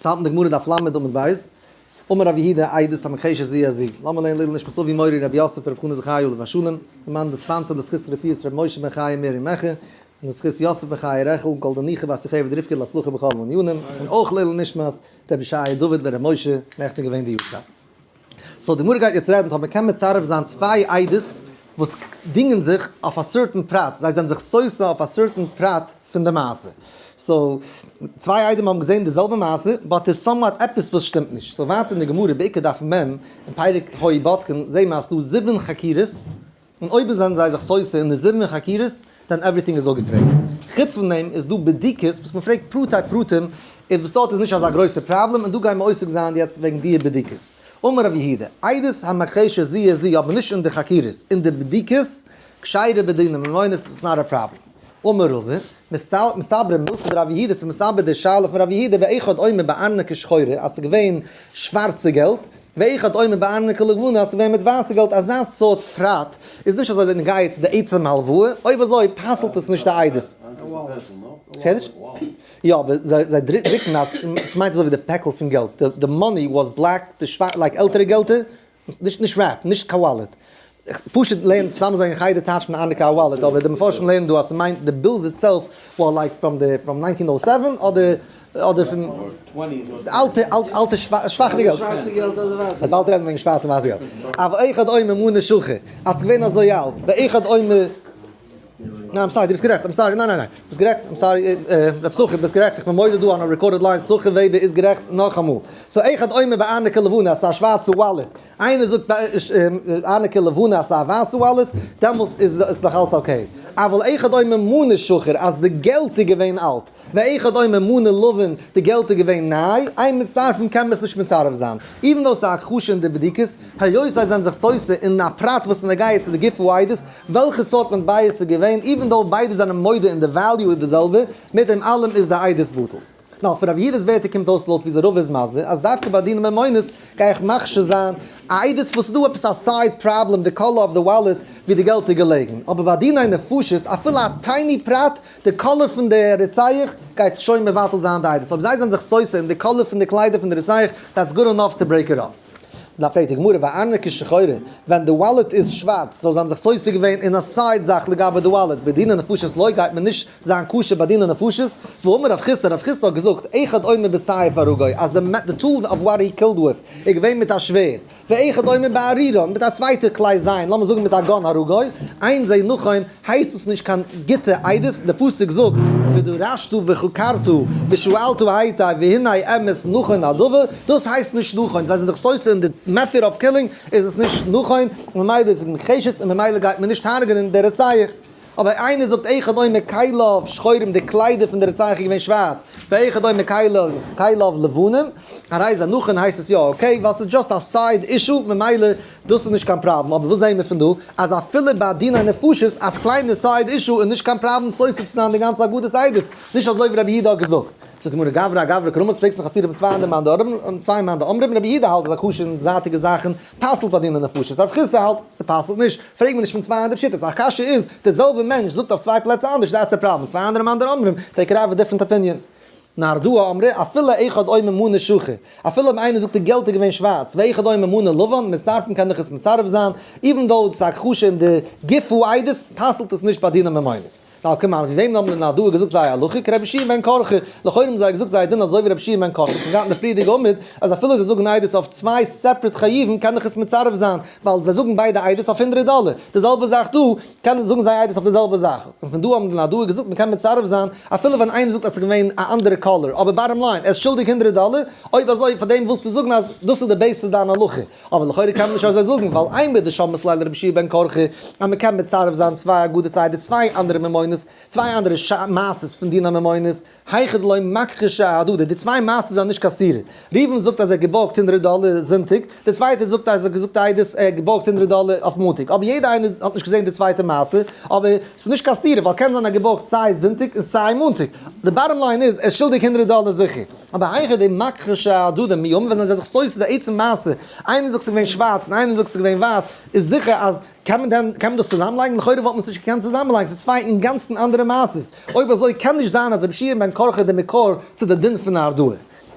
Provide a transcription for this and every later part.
ס'האלט אין די גמרא דף ל' עמוד ב', אמר רב יהודה עדות המכחשת זו את זו, לאמיר לערנען לעילוי נשמת אבי מורי רבי יוסף ברב חנא זכי' עליו השלום, למען די sponsor לזכות רפואת רבי משה בן חיה מרים מעכה, און לזכות יוסף בן חיה רעכל, גאלדא ניחא בת יוכבד רבקה להצלחה בכל הענינים, און אויך לעילוי נשמת רבי ישעי' דוד בן רבי משה, נעכטן געווען די יארצייט. so די גמרא גייט יעצט רעדן אויב מ'קען מצרף זיין צוויי עדות וואס דינגען זיך אויף א certain פרט, זיי זענען זיך סותר אויף א certain פרט פון די מעשה. so צוויי עדים האבן געזען די זעלבע מעשה but איז somewhat עפעס וואס שטימט נישט. so ווייטער אין די גמרא בעיקר דף מ' אין פרק הוי בודקין זעהן מיר אז ס'דא זיבן חקירות, און אויב זענען זיי זיך סותר אין די זיבן חקירות then everything איז אפגעפרעגט. חוץ פון דעם איז דא בדיקות וואס מ'פרעגט פרטי פרטים און וואס דארט איז נישט אזא גרויסע פראבלעם און דא גייען מיר עוסק זיין יעצט וועגן די בדיקות. אמר רב יהודה, עדות המכחשת זו את זו אבער נישט אין די חקירות, אין די בדיקות, כשרה בדיני ממונות it's not א פראבלעם. אמר רבא, מסתברא מילתא דרב יהודה, ס'איז מסתבר די שאלה פון רב יהודה ואחד אומר בארנקי שחורי אז ס'איז געווען שווארצע געלט, ואחד אומר בארנקי לבני אז ס'איז געווען מיט ווייסע געלט אזא סארט פרט איז נישט אזוי נוגע צו די עצם הלוואה, אויב אזוי פסל'ט עס נישט די עדות. יא אבער זיי דריקן אז ס'מיינט אזוי ווי די פעקל פון געלט, די money was black, די שווארצע like עלטערע געלטער, נישט נישט wrap, נישט קיין wallet. פשוט לערנט סתם אזוי אין חדר טייטשט מען ארנקי א wallet, אבער די מפרשים לערנען דא אז ס'מיינט די bills itself were like from the from nineteen oh seven אדער אדער פון אלטע אלטע שוואכערע געלט. מ'וועט באלד רעדן וועגן שווארצע און ווייסע געלט. אבל אחד אומר מנה שחור, אז ס'איז געווען אזוי אלט, ואחד אומר. ניין I'm sorry, דו ביסט גערעכט, I'm sorry, ניין ניין ניין, ביסט גערעכט, I'm sorry, רב סוחר ביסט גערעכט, איך בין מודה דא on a recorded line, סוחר וועבער איז גערעכט נאכאמאל. so אחד אומר בארנקי לבנה אז ס'איז א שווארצע wallet, איינער זאגט בארנקי לבנה אז ס'איז א ווייסע wallet, דעמאלס איז עס נאך אלץ okay. אבל אחד אומר מנה שחור אז די געלט איז געווען אלט, ואחד אומר מנה לבן די געלט איז געווען ניי, אין מצטרפין קען מען עס נישט מצרף זיין, even though ס'איז א הכחשה אין די בדיקות, היות זיי זענען זיך סותר אין א פרט וואס איז נוגע צו די גוף העדות, וועלכע סארט מטבע עס איז געווען, even though ביידע זענען מודה אין די value איז די זעלבע, מיט דעם אלעם איז די עדות בטל. נאר פון רב יהודה'ס ווערטער קומט אויס לויט ווי רבא איז מסביר אז דווקא ביי דיני ממונות גיי איך מכשיר זיין א עדות וואס איז דא עפעס א side problem די color of the wallet ווי די געלט איז געלעגן, אבער ביי דיני נפשות אפילו א tiny פרט די color פון די רוצח גייט שוין מבטל זיין די עדות, אויב זיי זענען זיך סותר אין די color פון די קליידער פון די רוצח that's good enough to break it up. דאן פרעגט די גמרא וארנקי שחורי, ווען די wallet איז שווארץ, so זיי האבן זיך סותר געווען אין א side זאך לגבי די wallet, בדיני נפשות לא גייט מען נישט זיין כשר ביי דיני נפשות, והאמר רב חסדא, רב חסדא האט געזאגט, אחד אומר בסייף הרגו, אז די tool of what he killed with איז געווען מיט א שווערד, ואחד אומר בארירון, מיט א צווייטע כלי זיין, לאמיר זאגן מיט א gun הרגו, אין זה נכון, הייסט עס נישט קיין גוטע עדות, די פסוק זאגט, ודרשת וחקרת ושאלת היטב והנה אמת נכון הדבר, דאס הייסט נישט נכון, זיי זענען זיך סותר אין די method of killing איז עס נישט נכון, ממילא איז עס מכחשת און ממילא גייט מען נישט הרג'נען די רוצח. אבער איינער זאגט אחד אומר כליו שחורים די קליידער פון די רוצח איז געווען שווארץ, ואחד אומר כליו לבנים, הרי זה נכון הייסט עס יא okay ווייל ס'איז just א side issue ממילא דאס איז נישט קיין פראבלעם, אבער וואס זעהן מיר פון דא? אז אפילו ביי דיני נפשות אז קליינע side issue איז נישט קיין פראבלעם סותר צו זיין די גאנצע אגודת עדות, נישט אזוי ווי רבי יהודה האט געזאגט. זאגט די גמרא גברא אגברא קרמית פרעגסט מיך א סתירה פון צוויי אנדערע מאן דאמרים און צוויי מאן דאמרים, רבי יהודה האלט אז הכחשה אין זייטיגע זאכן פסל'ט ביי דיני נפשות, רב חסדא האלט ס'פסל'ט נישט, פרעג מיר נישט פון צוויי אנדערע שיטות, א קשיא איז די זעלבע מענטש זאגט אויף צוויי פלעצער אנדערש that's a problem, צוויי אנדערע מאן דאמרים they could have a different opinion. נהרדעא אמרי, אפילו אחד אומר מנה שחור, אפילו אויב איינער זאגט די געלט איז געווען שווארץ, ואחד אומר מנה לבן, מצטרפין קען דאך עס מצרף זיין, even though ס'איז א הכחשה אין די גוף העדות, פסל'ט עס נישט ביי דיני ממונות. נאר כמאן, ווי וועמען האבן די נהרדעא געזאגט זייער הלכה? כרבי יהושע בן קרחה, לכאורה האבן זיי געזאגט זייער דין אזוי ווי רבי יהושע בן קרחה, צום געהאט אין די פריערדיגע עמוד, אז אפילו זיי זאגן עדות אויף צוויי separate חיובים קען דאך עס מצרף זיין, ווייל זיי זאגן ביידע עדות אויף הונדרעט דאלער, די זעלבע זאך דא, קען זאגן זיי עדות אויף די זעלבע זאך, און פון דא האבן די נהרדעא געזאגט מען קען מצרף זיין אפילו ווען איינער זאגט אז ס'איז געווען א אנדערע color, אבער bottom line, ער איז שולדיג הונדרעט דאלער, אויב אזוי פאר דעם ווילסטו זאגן אז דאס איז די basis דיין הלכה, אבער לכאורה קען מען נישט אזוי זאגן, ווייל אימר דשמעת ליה לרבי יהושע בן קרחה אז מען קען מצרף זיין צוויי אגדות עדות צוויי אנדערע ממונות, צוויי אנדערע מעשות פון דיני ממונות, היכא דלא מכחשי אהדדי, די צוויי מעשות זענען נישט קיין סתירה. ראובן זאגט אז ער האט געבארגט הונדרעט דאלער זונטאג, דער צווייטער זאגט אז ער האט געזאגט עדות ער האט געבארגט הונדרעט דאלער אויף מאנטאג, אבער יעדער איינער האט נישט געזען די צווייטע מעשה, אבער ס'איז נישט קיין סתירה ווייל קען זיין ער האט געבארגט סיי זונטאג און סיי מאנטאג, די bottom line איז ער איז שולדיג הונדרעט דאלער זיכער. אבער היכא דמכחשי אהדדי מי אמר ווען זענען זיי זיך סותר די עצם מעשה, איינער זאגט ס'איז געווען שווארץ און איינער זאגט ס'איז געווען ווייס, איז זיכער אז. קען מען דען קען מען דאס צוזאמלייגן? לכאורה וואלט מען עס נישט געקענט צוזאמלייגן, ס'איז צוויי אינגאנצן אנדערע מעשות. אויב אזוי קען נישט זיין אז רבי יהושע בן קרחה איז די מקור צו די דין פון נהרדעא.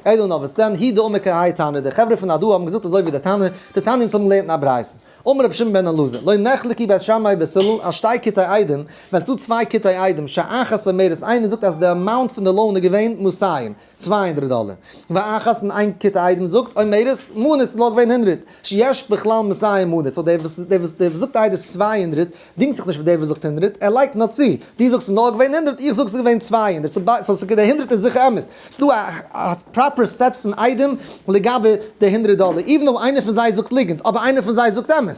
אלא נאר וואס דען, הוא דאמר כהאי תנא, די חברה פון נהרדעא האבן געזאגט אזוי ווי די תנא, דתניא אונז האבן געלערנט אין א ברייתא. אמר רבי שמעון בן אלעזר, לא נחלקו בית שמאי ובית הלל על שתי כיתי עדים, ווען ס'דא צוויי כיתי עדים, שאחת אומרת, איינער זאגט אז די amount פון די loan איז געווען מאתים, 200 דאלער, ואחת און איין כיתה עדים זאגט אומרת מנה ס'איז נאר געווען הונדרעט, שיש בכלל מאתים מנה, so דער וואס דער וואס דער וואס זאגט עדות 200 דינגט זיך נישט מיט דער וואס זאגט הונדרעט, ער לייגט נאר צו, דו זאגסט ס'איז נאר געווען הונדרעט, איך זאג ס'איז געווען 200, so so די הונדרעט איז זיכער אמת, ס'איז דא א proper set פון עדים לגבי די הונדרעט דאלער, even though איינער פון זיי זאגט ליגנט, אבער איינער פון זיי זאגט אמת.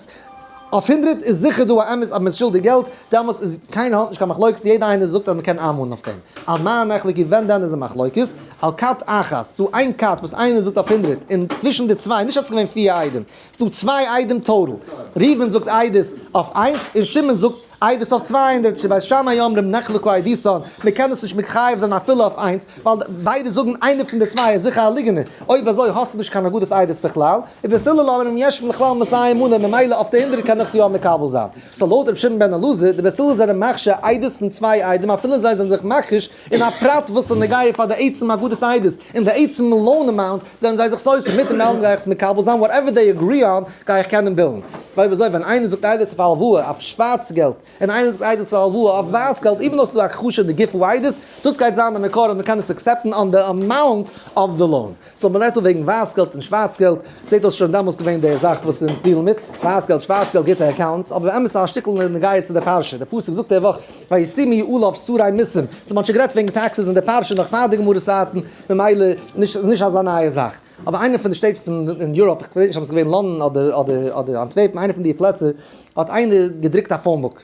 אויף הונדרעט איז זיכער דא א אמת אז מ'איז שולדיג געלט, דעמאלס איז קיינער האט נישט קיין מחלוקת, יעדער איינער זאגט אז מ'קען איינמאנען אויף דעם. על מה נחלקו ווען דען איז די מחלוקת? על כת אחת, צו איין כת וואס איינער זאגט אויף הונדרעט, און צווישן די צוויי, נישט אז ס'איז געווען פיר עדים, ס'איז דא צוויי עדים total, ראובן זאגט עדות אויף איינס און שמעון זאגט עדות אויף 200, שבית שמאי אומרים נחלקו עדותן, מ'קען עס נישט מחייב זיין אפילו אויף איינס, ווייל ביידע זאגן איינער פון די צוויי איז זיכער א ליגענער, אויב אזוי האסטו נישט קיין אגודת עדות בכלל, ובית הלל אומרים יש לכלל מאתים מנה ממילא אויף די הונדרעט קען איך עס יא מקבל זיין. so לויט רבי שמעון בן אלעזר, די בית הלל זענען מכשיר עדות פון צוויי עדים אפילו זיי זענען זיך מכחיש אין א פרט וואס איז נוגע פאר די עצם אגודת עדות, און די עצם loan amount זענען זיי זיך סותר, מיט דעם אלעם גיי איך עס מקבל זיין whatever they agree on גיי איך קענען בילן. אויב אזוי ווען איינער זאגט עדות אויף א הלוואה אויף שווארץ געלט, און איינער זאגט עדות אויף הלוואה אויף ווייס געלט, even though ס'איז דא א הכחשה אין די גוף העדות, דאס גייט זיין די מקור אז מ'קען עס accept ן on the amount of the loan. so מ'רעדט דא וועגן ווייס געלט און שווארץ געלט, זעט אויס שוין דעמאלס געווען די זאך וואס אונז deal ן מיט, ווייס געלט שווארץ געלט גוטע accounts, אבער באמת איז א שטיקל נוגע צו די פרשה, די פסוק זאגט די וואך וישימו עליו שרי מסים, so מ'האט שוין גערעדט וועגן taxes אין די פרשה נאך פאר די גמרא צייטן, ממילא נישט נישט אזא נייע זאך. אבער איינע פון די שטעט פון אין Europe, איך געדענק נישט אויב עס איז געווען לאנדאן אדער אדער אדער אנטווערפן, איינע פון די פלעצער, האט איינער געדרוקט א phone book.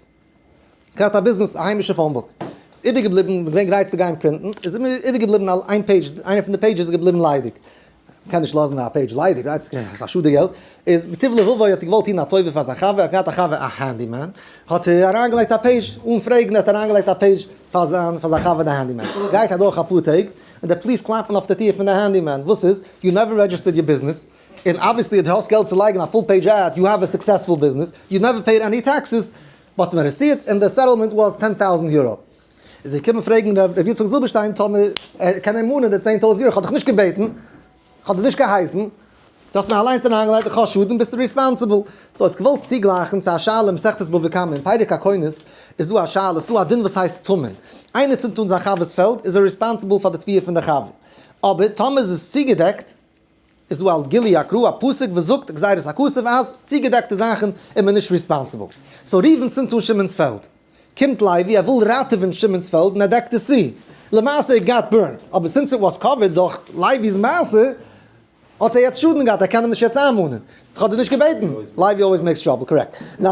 געהאט א ביזנעס א היימישע phone book. איז איבערגעבליבן, געווען גרייט צו גיין print ן, איז איבערגעבליבן א איין page, איינע פון די pages איז געבליבן ליידיג. מ'קען נישט לאזן א page ליידיג, right? ס'איז א שאד די געלט. איז בטוב לבבו האט ער געוואלט טון א טובה פאר זיין חבר, ער האט געהאט א חבר א handyman, האט ער אריינגעלייגט א page, אן פרעגן האט ער אריינגעלייגט א page פאר זיין פאר זיין חבר די handyman. גייט אדורך אפאר טעג, און די police קלאפן אויף די טיר פון די handyman, וואס איז? you never registered your business, און obviously דו האסט געלט צו לייגן א full page ad, you have a successful business, you never paid any taxes, מ'האט אים ארעסטירט און די settlement was 10,000 יורא. איז ער געקומען פרעגן ר' יצחק זילבערשטיין טאמער ער קען אים מאנען די 10,000 יורא, איך האב דיך נישט געבעטן, איך האב דיר נישט געהייסן, דו האסט מיר אליינס אריינגעלייגט, איך האב שאדן, ביסטו responsible. so האט עס געוואלט צוגלייכן צו א שאלה אין מסכת בבא קמא, אין פרק הכונס איז דא א שאלה, ס'איז דא א דין וואס הייסט טמון, איינער צינדט אן זיין חבר'ס פעלד איז ער responsible פאר די תבואה פון די חבר, אבער טאמער איז עס צוגעדעקט, איז דא א גילוי הקרא א פסוק וואס זאגט גזירת הכתוב אז צוגעדעקטע זאכן איז מען נישט responsible. so ראובן צינדט אן שמעון'ס פעלד. קומט לוי ער וויל ראטעווען שמעון'ס פעלד און ער דעקט עס צו. למעשה it got burned. אבער since it was covered דורך לוי'ס מעשה האט ער יעצט שאדן געהאט ער קען אים נישט יעצט איינמאנען. איך האב דיר נישט געבעטן. לוי always makes trouble, correct. Now,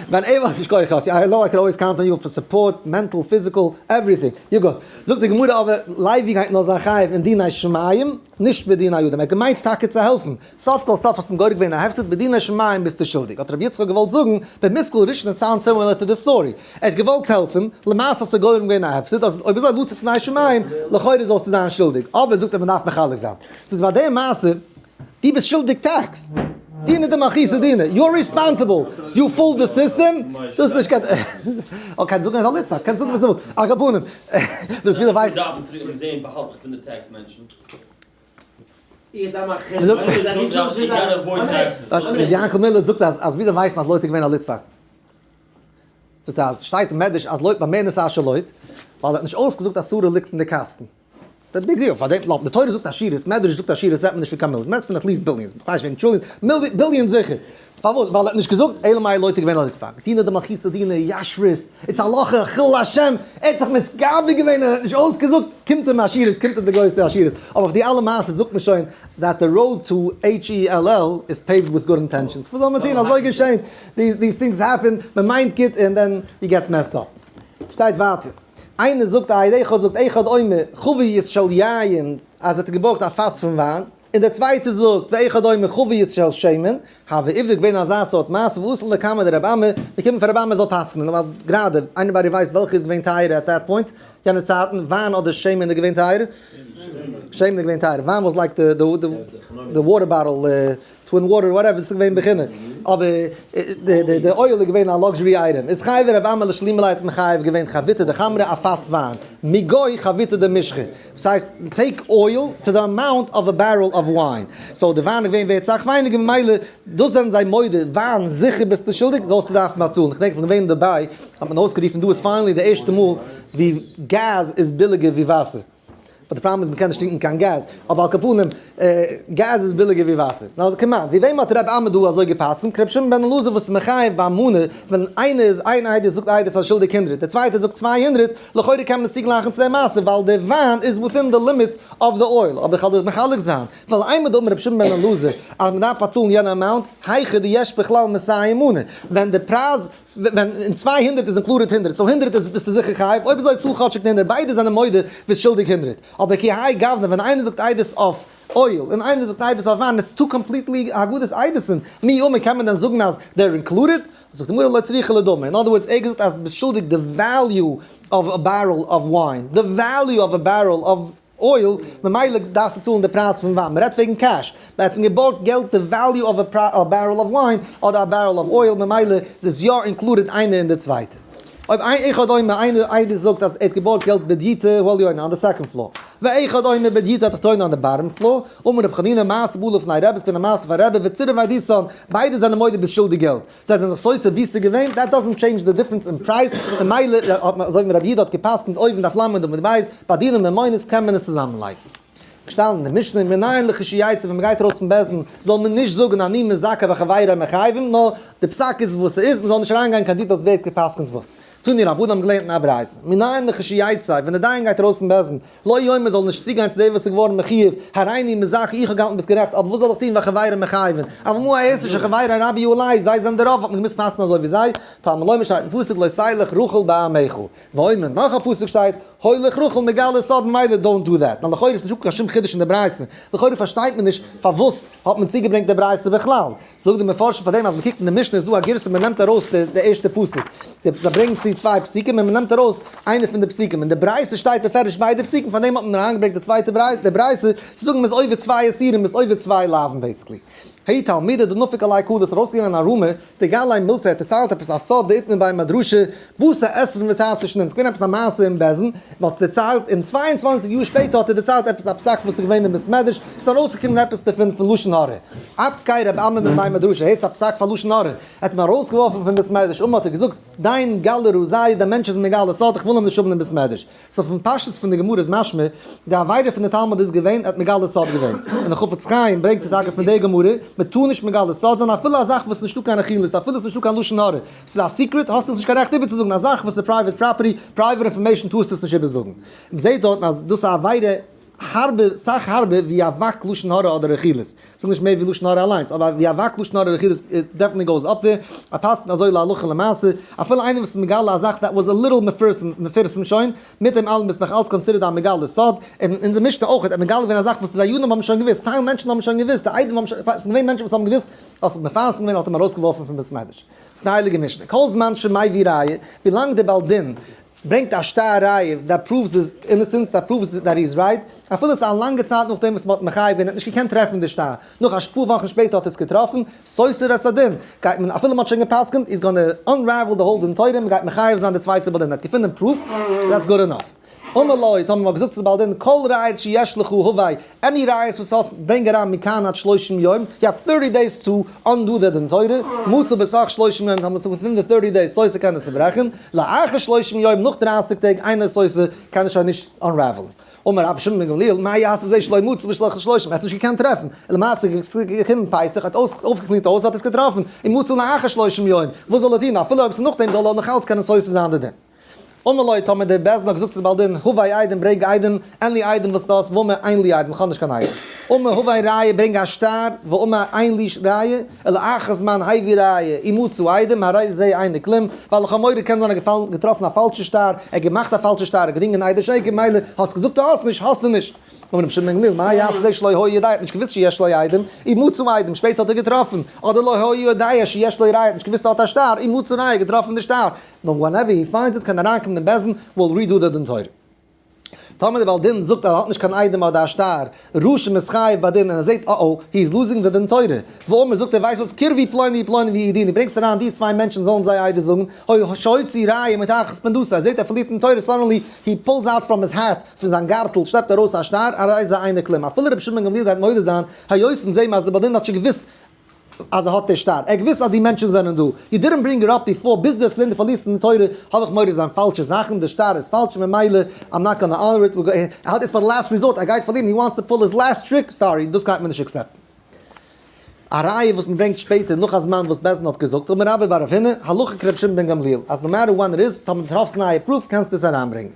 ווען ער וואלט נישט כח I know I can always count on you for support, mental, physical, everything. You good. זאגט די גמרא אבער לוי גייט נאר זיין חייב אין דיני שמים, נישט בדיני אדם. ער האט געמיינט טאקע צו העלפן. סוף כל סוף האסטו אים גורם געווען א הפסד, בדיני שמים ביסטו שולדיג. האט רבי יצחק געוואלט זאגן, במושכל ראשון it sounds similar to the story. ער האט געוואלט העלפן, למעשה האסטו גורם געווען א הפסד, אז אויב אזוי לצאת דיני שמים, לכאורה זאלסטו זיין שולדיג. אבער זאגט ער מען דארף מחלק זיין. זאגט ביי די מעשה, דו ביסט שולדיג tax. דינא דמלכותא דינא, you are responsible, you fooled the system, דאס איז נישט קיין, אוי קענסט זאגן אז א ליטוואק, קענסט זאגן וואס דו ווילסט, על כל פנים, דאס וויל איך ווייסן. דארפן צוריק און זעהן באהאלט דיך פון די tax מענטשן. רבי יענקל מילער זאגט אז אז וויאזוי ווייסט מען אז לוט איז געווען א ליטוואק? זאגט ער אז שטייט אין מדרש אז לוט במה נתעשר לוט, ווייל ער האט נישט אויסגעזאגט אז שרה ליגט אין די קאסטן. די big deal, פארדעם לויט די תורה זאגט עשירות, מדרש זאגט עשירות רעדט מען נישט פון קיין מיליאנס, מ'רעדט פון at least billions, כ'ווייס נישט וועגן trillions, billions זיכער. פארוואס? ווייל ער האט נישט געזאגט, אלא מאי לוט איז געווען א ליטוואק. דינא דמלכותא דינא, ישרות, it's הלכה, חילול השם, ער האט זיך מתגבר געווען, ער האט נישט אויסגעזאגט, קומט אים עשירות, קומט אים די גרויסע עשירות. אבער אויף די אלע מעשות זאגט מען שוין that the road to HELL is paved with good intentions. וואס זאל מען טון, אזוי געשען, these things happen, מען מיינט גוט and then you get messed up. שטייט ווייטער. איינער זאגט א אחד זאגט אחד אומר חבית של יין אז ער האט געבארגט א פאס פון וויין, און דער צווייטער זאגט ואחד אומר חבית של שמן, הוה עובדא געווען אזא סארט מעשה ואתו לקמיה דרבי אמי, געקומען פאר רבי אמי זאל פסק'נען, ווייל גראדע anybody ווייסט וועלכע איז געווען טייערער at that point, יענע צייטן, וויין אדער שמן איז געווען טייערער? שמן איז געווען טייערער, וויין was like the water bottle. Twin water whatever, ס'איז געווען בחינה, אבער די oil איז געווען א luxury item, איז חייב רב אמי לשלומי ליה האט מחייב געווען חביתא דחמרא א פאס וויין, מגו חביתא דמשחא, וואס הייסט take oil to the amount of a barrel of wine, so די וויין איז געווען ווערט סאך ווייניגער ממילא דאס זענען זיי מודה, וויין זיכער ביסטו שולדיג זאלסטו דארפן באצאלן, כ'דענק כ'בין געווען אין דובאי האט מען אויסגערופן דא איז finally די ערשטע מאל ווי געז איז ביליגער ווי וואסער. but די פראבלעם איז מ'קען נישט טרינקען קיין געז, אבער על כל פנים, געז איז ביליגער ווי וואסער. נו, כמעט, ווי וועם האט ר' אמי דא אזוי גע'פסק'נט? ר' שמעון בן אלעזר וואס איז מחייב ביי מנה, ווען איינער איז איין עדות זאגט עדות אז שולדיג הונדרעט, דער צווייטער זאגט 200, לכאורה קען מען עס צוגלייכן צו דער מעשה, ווייל דער וויין איז within the limits of the oil, אבער איך וועל דיך מחלק זיין, ווייל איינמאל דאמר ר' שמעון בן אלעזר אז מ'דארף באצאלן יענע amount, היכא דיש בכלל מאתים מנה, ווען די פרייז ווען אין 200 איז included הונדרעט, so הונדרעט איז ביסטו זיכער חייב, אויב אזוי צאל כאטשיג די הונדרעט, ביידע זענען מודה ביסט שולדיג הונדרעט. אבער כי האי גוונא ווען איינער זאגט עדות אויף oil און איינער זאגט עדות אויף וויין it's two completely הגדות עדות'ן, מי אמר קען מען דען זאגן אז they're included? זאגט די גמרא לא צריכא לדמי, in other words ער האט געזאגט אז ביסט שולדיג די value of a barrel of wine, די value of a barrel of oil, ממילא דארפסטו צאלן די פרייז פון וויין, מ'רעדט וועגן cash, מ'האט אים געבארגט געלט די value of a barrel of wine אדער א barrel of oil, ממילא איז עס יא included איינע אין די צווייטע. אויב אחד אומר איינער איידער זאגט אז ער האט געבארגט געלט בדיוטא העליונה on the second floor, ואחד אומר בדיוטא התחתונה on the bottom floor, אמר רבי חנינא מעשה בא לפני רבי, ס'געווען א מעשה פאר רבי וצירף עדותן, ביידע זענען מודה ביסט שולדיג געלט. זיי זענען זיך סותר ווי ס'איז געווען, that doesn't change the difference אין פרייז, ממילא האט מען אזוי ווי רבי יהודה האט גע'פסק'נט אויבן דף ל' עמוד ב', ביי דיני ממונות קען מען עס צוזאמענלייגן. געשטאנען אין די משנה, מנין לכשיצא ווען מ'גייט ארויס פון בית דין זאל מען נישט זאגן אני מזכה וחבירי מחייבים, נאר די פסק איז וואס ס'איז, מ'זאל נישט אריינגיין קיין details ווער האט גע'פסק'נט וואס. תנו רבנן האבן געלערנט אין א ברייתא, מנין לכשיצא ווען די דיין גייט ארויס פון בית דין, לא יאמר זאל נישט צוגיין צו דער וואס איז געווארן מחויב, הריני מזכה איך האב געהאלטן ביסט גערעכט, אבער וואס זאל איך טון וחבירי מחייבין, אבל מה אעשה שחבירי רבו עלי, זיי זענען די רוב האט מען געמוזט פסק'ן אזוי ווי זיי, תלמוד לומר שטייט אין פסוק לא תלך רכיל בעמך, ואומר נאך א פסוק שטייט הולך רכיל מגלה סוד ממילא don't do that, נאר לכאורה איז נישטא קיין שום חידוש אין די ברייתא, לכאורה פארשטייט מען נישט פארוואס האט מען צוגעברענגט די ברייתא בכלל. זאגט די מפרשים פאר דעם אז מ'קוקט אין די משנה איז דא א גירסא מ'נעמט ארויס די ערשטע פסוק, זיי ברענגן צו צוויי פסוקים און מ'נעמט ארויס איינע פון די פסוקים, אין די ברייתא שטייט בפירוש ביידע פסוקים פאר דעם האט מען אריינגעברענגט די צווייטע ברייתא, די ברייתא צו זאגן מ'איז עובר צוויי איסורים מ'איז עובר צוויי לאווין basically. ההוא תלמידא דנפק עליה קלא איז ארויסגעגאנגען א rumor, דגלי מילתא ער האט דערציילט עפעס א סוד דאיתמר בי מדרשא, בתר עשרין ותרתי שנין, ס'איז געווען עפעס א מעשה אין בית דין, מ'האט עס דערציילט, און 22 יאר שפעטער האט ער דערציילט עפעס א פסק וואס איז געווען אין בית מדרש, ס'איז ארויסגעקומען עפעס דערפון פון לשון הרע. אפקיה רב אמי מבי מדרשא, הערטס א פסק פאר לשון הרע, ער האט אים ארויסגעווארפן פון בית מדרש, אמר האט ער געזאגט, דיין גלי רזיא, דער מענטש איז מגלה סוד, איך וויל אים נישט האבן אין בית מדרש. so פון פשטות פון די גמרא איז משמע, די עבירה פון די תלמיד איז געווען, ער האט מגלה סוד געווען. און די חפץ חיים ברענגט ער טאקע פון די גמרא, מען טאר נישט מגלה סוד זיין אפילו א זאך וואס איז נישטא קיין רכילות, אפילו עס איז נישטא קיין לשון הרע. ס'איז א secret, האסטו עס נישט קיין רעכט איבערצוזאגן, א זאך וואס איז private property, private information טארסטו עס נישט איבערזאגן. מען זעט דארטן אז דאס איז א עבירה הארבער, סאך הארבער ווי אבק לשון הרע אדער רכילות. כ'זאג נישט מער ווי לשון הרע אליינס, אבער ווי אבק לשון הרע רכילות it definitely goes up there. א פסק'נט אזוי להלכה למעשה, אפילו איינער וואס איז מגלה א זאך that was a little מפורסם, מפורסם שוין, מיט דעם אלעם ביסט נאך אלץ considered א מגלה סוד, און אין אונזער משנה אויך, ער האט מגלה געווען א זאך וואס די דיינים האבן שוין געוואוסט, טייל מענטשן האבן שוין געוואוסט, די עדים האבן שוין, ס'איז געווען מענטשן וואס האבן געוואוסט, האסט עס מפרסם געווען האט אים ארויסגעווארפן פון בית מדרש. ס'איז די הייליגע משנה, כל זמן שמביא ראיה, ווילאנג דער בעל דין ברענגט א שטר ראיה that proves his innocence, that proves that he is right, אפילו עס איז א לאנגע צייט נאכדעם וואס מ'האט מחייב געווען, ער האט נישט געקענט טרעפן די שטר, נאך א פאר וואכן שפעטער האט ער עס געטראפן, סותר את הדין, גייט מען, אפילו מ'האט שוין גע'פסק'נט, איז gonna unravel the whole דין תורה, מ'גייט מחייב זיין די צווייטע בעל דין, ער האט געפונען proof, that's good enough. אמר לו, האט מען געזאגט צו די בעל דין, כל ראיות שיש לך הבא, any ראיות וואס האסט, ברענג אריין מכאן עד שלושים יום, you have thirty days to undo the דין תורה, מצא בתוך שלושים יום, טאמער ס'איז within the thirty days, סותר קען עס צוברעכן, לאחר שלושים יום, נאך 30 טעג, אינו סותר, קען ער שוין נישט unravel ן. אמר רבי שמעון בן גמליאל, מה יעשה זה שלא מצא בתוך שלושים, ער האט עס נישט געקענט טרעפן, למעשה איז געקומען פסח, האט אויפגע clean ט הויז, האט עס געטראפן, און מצא לאחר שלושים יום, וואס זאל ער טון, אפילו אויב ס'איז נאכדעם זאל ער נאכאלץ קענען סותר זיין די דין. אמר לו, טאמער דער בית דין האט געזאגט צו די בעל דין, הבא עדים ברענג עדים, אין לי עדים וואס דאס, ואמר אין לי עדים, איך האב נישט קיין עדים. אמר הבא ראיה ברענג א שטר, ואמר אין לי ראיה, אלא אחר זמן הביא ראיה, ומצא עדים, הרי זה אינו כלום, ווייל איך האב מורא קען זיין ער האט געטראפן א פאלשע שטר, ער האט געמאכט א פאלשע שטר, ער האט געדינגען עדי שקר, מילא, האסט געזאגט דו האסט נישט, האסטו נישט. אמר רבי שמעון בן גמליאל, מה יעשה זה שלא היה יודע, ער האט נישט געוואוסט שיש לו עדים, ומצא עדים, שפעטער האט ער געטראפן, אדער לא היה יודע שיש לו ראיה, ער האט נישט געוואוסט ער האט א שטר, ומצא ראיה, געטראפן די שטר. נאר whenever he finds it קען אריינקומען אין בית דין will redo the דין תורה. טאמער דער בעל דין זאגט אז ער האט נישט קיין עדים אדער א שטר, רשע מתחייב בדין און ער זעט אה אה, he is losing די דין תורה. ואמר זאגט ער ווייסט וואס קרבו פלוני ופלוני ויעידוני, ברענגסט אריין די צוויי מענטשן זאלן זיי עדות זאגן, היה שהוציא ראיה מתחת פונדתו, ער זעט ער פארלירט דין תורה suddenly he pulls out from his hat, פון זיין גארטל שלעפט ער ארויס א שטר, הרי זה אינו כלום, אפילו רבי שמעון בן גמליאל גייט מודה זיין, היות אונז זעהן מיר אז דער בעל דין האט שוין געוואוסט אז ער האט די שטר, ער האט געוואוסט אז די מענטשן זענען דא, you didn't bring it up before, ביז דו האסט געזען דו פארלירסט אין די תורה, האב איך מורא זיין פאלשע זאכן, די שטר איז פאלש ממילא I'm not gonna honor it, ער האלט יעצט ביי די last resort, ער גייט פארלירן, he wants to pull his last trick, sorry, דאס גייט מען נישט accept ן. א ראיה וואס מען ברענגט שפעטער נאך א זמן וואס בית דין האט געזאגט, אמר רבה בר רב הונא, הלכה כרבי שמעון בן גמליאל, אז no matter when it is, טאמער דו טרעפסט נייע proof קענסטו עס אריינברענגען.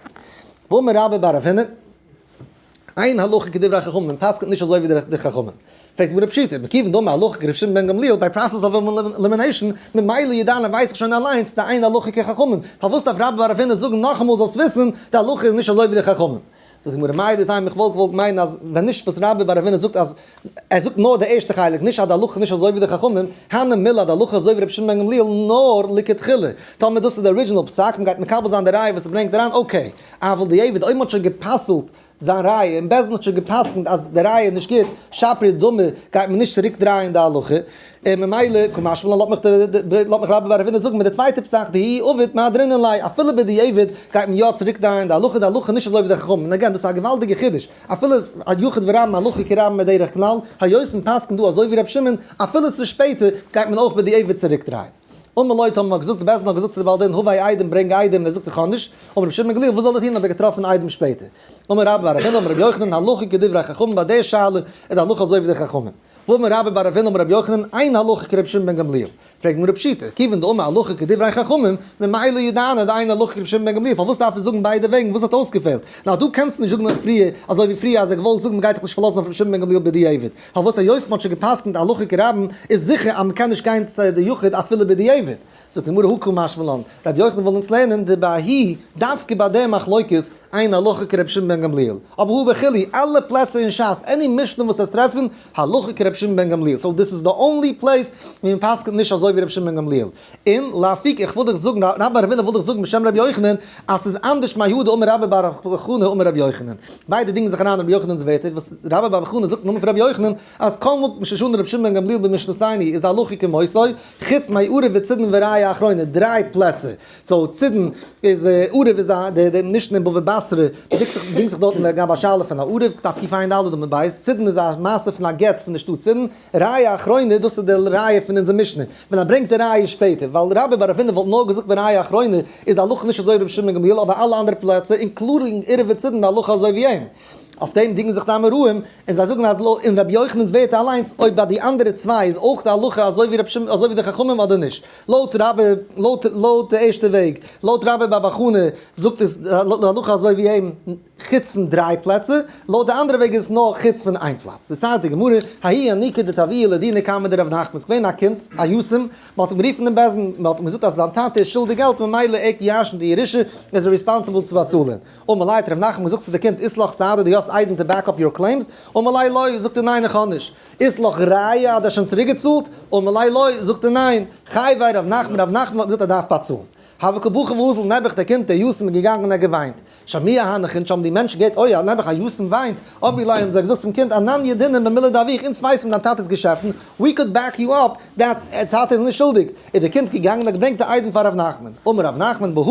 ואמר רבה בר רב הונא, אין הלכה כדברי חכמים, מען פסק'נט נישט אזוי ווי די חכמים. פרעגט די גמרא פשיטא, מכיוון דאמר הלכה כרבי שמעון בן גמליאל by process of elimination, ממילא ידענא ווייס איך שוין אליינס דאין הלכה כחכמים, פארוואס דארף רבה בר רב הונא זאגן נאכאמאל זאלסט וויסן, די הלכה איז נישט אזוי ווי די חכמים. זאגט די גמרא מהו דתימא איך וואלט געוואלט מיינען אז ווען נישט וואס רבה בר רב הונא זאגט אז ער זאגט נאר די ערשטע חלק נישט אז די הלכה איז נישט אזוי ווי די חכמים, הני מילי אז די הלכה איז אזוי ווי רבי שמעון בן גמליאל נאר לכתחילה, טאמער דאס איז די original פסק, מען גייט מקבל זיין די ראיה וואס ער ברענגט אריין okay, אבל דיעבד אויב מען האט שוין גע'פסל'ט זיין ראיה און בית דין האט שוין גע'פסק'נט אז די ראיה איז נישט גוט, שפיר דמי, גייט מען נישט צוריק דרייען די הלכה, און ממילא קא משמע לן לאזט מיך רבה בר רב הונא זאגן מיט די צווייטע פסק דאי עביד מהדרינן ליה, אפילו בדיעבד גייט מען יא צוריק דרייען די הלכה, די הלכה איז נישט אזוי ווי די חכמים, און again דאס איז א געוואלדיגע חידוש, אפילו א יחיד ורבים הלכה כרבים בדרך כלל, היות מען פסק'נט דא אזוי ווי ר' שמעון, אפילו ס'איז שפעטער, גייט מען אויך בדיעבד צוריק דרייען. אמר ליה האט מען געזאגט, די בית דין האט געזאגט צו די בעל דין הבא עדים ברענג עדים, און ער זאגט איך האב נישט, אמר רבי שמעון בן גמליאל וואס זאל ער טון האב איך געטראפן עדים שפעטער. אמר רבה בר רב הונא אמר רבי יוחנן הלכה כדברי חכמים ביי די שאלה איז די הלכה אזוי ווי די חכמים. ואמר רבה בר רב הונא אמר רבי יוחנן אין הלכה כרבי שמעון בן גמליאל. פרעגט גמרא פשיטא, כיוון דאמר הלכה כדברי חכמים, ממילא ידענא דאין הלכה כרבי שמעון בן גמליאל פארוואס דארף ער זאגן ביידע וועגן וואס האט אויסגעפעלט? נאר דו קענסט נישט זאגן פריער אזוי ווי פריער אז ער געוואלט זאגן מ'גייט זיך נישט פארלאזן אויף רבי שמעון בן גמליאל בדיעבד. פארוואס היות מ'האט שוין גע'פסק'נט הלכה כרבים איז זיכער אז מ'קען נישט גיין צו די יחיד אפילו בדיעבד. זאגט די גמרא הא קא משמע לן, רבי יוחנן וויל אונז לערנען דבההיא דווקא ביי די מחלוקת אין הלכה כרבי שמעון בן גמליאל, אבער הא בכולהו אלע פלעצער אין שס any משנה וואס עס טרעפן הלכה כרבי שמעון בן גמליאל, so this is the only place ווי מ'פסק'נט נישט אזוי ווי רבי שמעון בן גמליאל. און לאפוקי איך וויל דיך זאגן רבה בר רב הונא וויל דיך זאגן בשם רבי יוחנן אז ס'איז אנדערש מהא דאמר רבה בר בר חנה אמר רבי יוחנן. ביידע דינגען זיך אריין אין רבי יוחנן'ס ווערטער וואס רבה בר בר חנה זאגט אין נאמען פון רבי יוחנן אז כל מקום ששנה רבי שמעון בן גמליאל במשנתינו איז די הלכה כמותו חוץ מערב וצידון וראיה אחרונה דריי פלעצער. so צידון איז ערב איז די די משנה אין בבא בתרא דינגט זיך דארטן לגבי א שאלה פון א ערב דף קע"ד עמוד ב' צידון איז א מעשה פון א גט פון די שטאט צידון ראיה אחרונה, דאס איז די ראיה פון אונזער משנה, ווען ער ברענגט די ראיה שפעטער, ווייל רבה בר רב הונא וואלט נאר געזאגט בראיה אחרונה, איז די הלכה נישט אזוי ווי רבי שמעון גמליאל, אבער אלע אנדערע פלעצער, including ערב וצידון, די הלכה אזוי ווי אים. אויף דעם דינגען זיך די אמוראים, און זיי זאגן אז אין רבי יוחנן'ס ווערטער אליינס, אויב ביי די אנדערע צוויי איז אויך די הלכה אזוי ווי רבי שמעון אזוי ווי די חכמים אדער נישט. לויט רבה, לויט לויט די ערשטע וועג, לויט רבה בר בר חנה זאגט עס די הלכה אזוי ווי אים, חוץ פון דריי פלעצער, לויט די אנדערע וועג איז עס נאר חוץ פון איין פלאץ. דערציילט די גמרא, ההוא ינוקא דתבעוה לדינא קמיה דרב נחמן, ס'איז געווען א קינד, א יתום, מ'האט אים גערופן אין בית דין, מ'האט אים געזאגט אז זיין טאטע איז שולדיג געלט ממילא ער ירש'נט די ירושה, איז ער responsible צו באצאלען. אמר ליה האט רב נחמן געזאגט צו די קינד, אית לך סהדי דו האסט עדים to back up your claims? אמר ליה לא, זאגט ער ניין איך האב נישט. אית לך ראיה אז דו האסט שוין צוריק געצאלט? אמר ליה לא, זאגט ער ניין. חייביה רב נחמן, רב נחמן האט געזאגט ער דארף באצאלן. הוה קא בכי ואזיל נעבעך דער קינד דער יתום איז געגאנגען און ער האט געוויינט. שמעוה הנך אונז האבן די מענטשן געהערט אוי א נעבעך א יתום וויינט, אמרו ליה האבן זיי געזאגט צום קינד אנן ידעינן במילי דאבוך אונז ווייסן דיין טאטע'ס געשעפטן, we could back you up that טאטע איז נישט שולדיג, איז דער קינד געגאנגען און האט געברענגט די עדים פאר ר' נחמן, אמר ר' נחמן בהא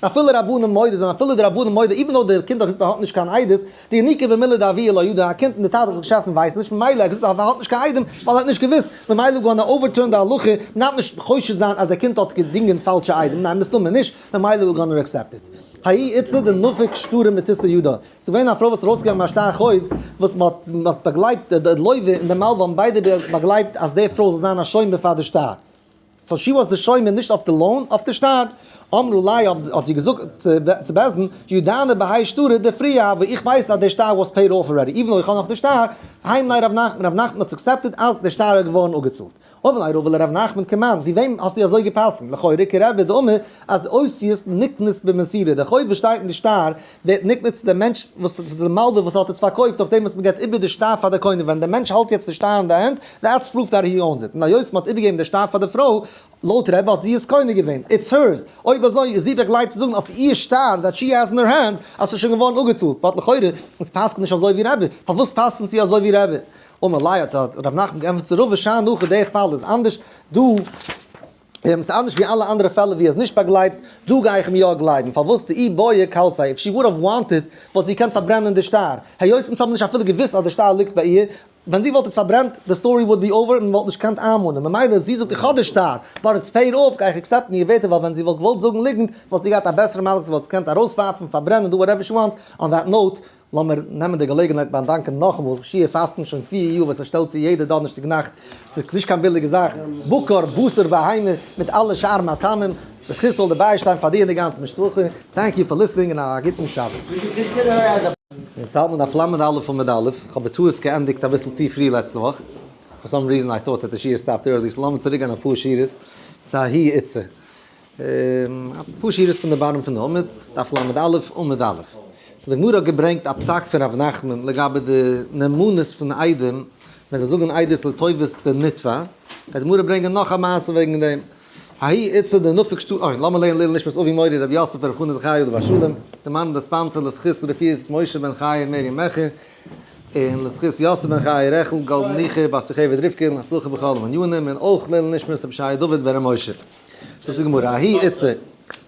אפילו רבנן מודה זענען אפילו די רבנן מודה even though דער קינד האט געזאגט ער האט נישט קיין עדות, דינוקא במילי דאבוה לא ידע, א קינד אין די טאטע'ס געשעפטן ווייסט נישט, ממילא ער האט געזאגט ער האט נישט קיין עדים ווייל ער האט נישט געוואוסט, ממילא gonna overturn די הלכה, מ'דארף נישט חושד זיין אז דער קינד האט געדינגען פאלשע עדים, ניין מסתמא נישט, ממילא we're gonna accept it. ההיא איתתא דנפק שטרא מתותי ידה, ס'איז געווען א פרוי וואס איז ארויסגעגאנגען מיט א שטר חוב, וואס מ'האט מ'האט באגלייבט, די לוה און די מלווה האבן ביידע באגלייבט אז די פרוי זאל זיין א שומר פאר די שטר. so she was די שומר נישט אויף די loan, אויף די שטר. אמרה ליה האט זי געזאגט צו בית דין, ידענא בהאי שטרא דפריעא הוה, איך ווייס אז די שטר was paid off already, even though איך האב נאך די שטר, היים ליה רב נחמן, רב נחמן האט עס accepted אז די שטר איז געווארן אפגעצאלט. אמר ליה רבא לרב נחמן כמאן, ווי וועם האסטו אזוי גע'פסק'נט? לכאורה כרבי דאמר אז אותיות נקנות במסירה, די חוב וואס שטייט אין די שטר ווערט נקנה צו דעם מענטש וואס צו די מלווה וואס האט עס פארקויפט אויף דעם וואס מען געבט איבער די שטר פאר די קונה, ווען דער מענטש האלט יעצט די שטר אין די הענט, that's proof that he owns it, און היות מען האט איבערגעגעבן די שטר פאר די פרוי, לויט רבי האט זי עס קונה געווען, it's hers, אויב אזוי איז זי באגלייבט צו זאגן אויף איר שטר that she has in her hands אז ס'איז שוין געווארן אפגעצאלט, but לכאורה אונז פסק'ן נישט אזוי ווי רבי, פארוואס פסק'נט זי אזוי ווי רבי? אמר ליה האט ר' נחמן געענטפערט צו רבא שאני הכא דער פאל איז אנדערש, דא איז אנדערש ווי אלע אנדערע פעלער ווי ער איז נישט באגלייבט, דא גיי איך אים יא גלייבן, פארוואס דאי בעיא כלתיה, if she would have wanted וואלט זי געקענט פארברענען די שטר, היות אונז האבן נישט אפילו געוואוסט אז די שטר ליגט ביי איר, ווען זי וואלט עס פארברענט די story would be over און מ'וואלט נישט געקענט איינמאנען, ממילא זי זאגט איך האב די שטר, but it's paid off גיי איך accept ן איר ווערטער ווייל ווען זי וואלט געוואלט זאגן ליגנט וואלט זי געהאט א בעסערע מהלך זי וואלט עס געקענט ארויסווארפן, פארברענען, do whatever she wants, on that note לאמיר נעמען די געלעגנהייט באדאנקען נאכאמאל שיעור פאסטן שוין 4 יאר וואס ער שטעלט צו יעדע דאנערשטאג נאכט, ס'איז נישט קיין ביליגע זאך, בקר, בשר, בהמה, מיט אלע שאר מטעמים, זכות זאל דיר ביישטיין פאר דיר און די גאנצע משפחה, thank you for listening און א גוטן שבת. יעצט האלט מען דף ל' א' עמוד א', איך האב בטעות געענדיגט אביסל צו פרי לעצטע וואך, for some reason I thought that די שיעור stopped early, so לאמיר צוריק גיין אפאר שורות צו ההיא איתתא. אפאר שורות פון די bottom פון די עמוד, דף ל' א' עמוד א'. so די גמרא האט געברענגט א פסק פון ר' נחמן לגבי די נאמנות פון עדים, ווען זיי זאגן עדות לטובת די נתבע, גייט די גמרא ברענגען נאך א מעשה וועגן דעם. ההיא איתתא דנפק שטרא, אוי, לאמיר לערנען לעילוי נשמת אבי מורי רבי יוסף בר' חנא זכרי' עליו השלום, די מאן די sponsor לזכות לרפואת משה בן חיה מרים מעכי, און לזכות יוסף בן חיה רעכל גאלד ניחא בת יוכבד רבקה, להצלחה בכל הענינים, און אויך לעילוי נשמת רבי ישעי' דוד בן ר' משה. זאגט די גמרא, ההיא איתתא,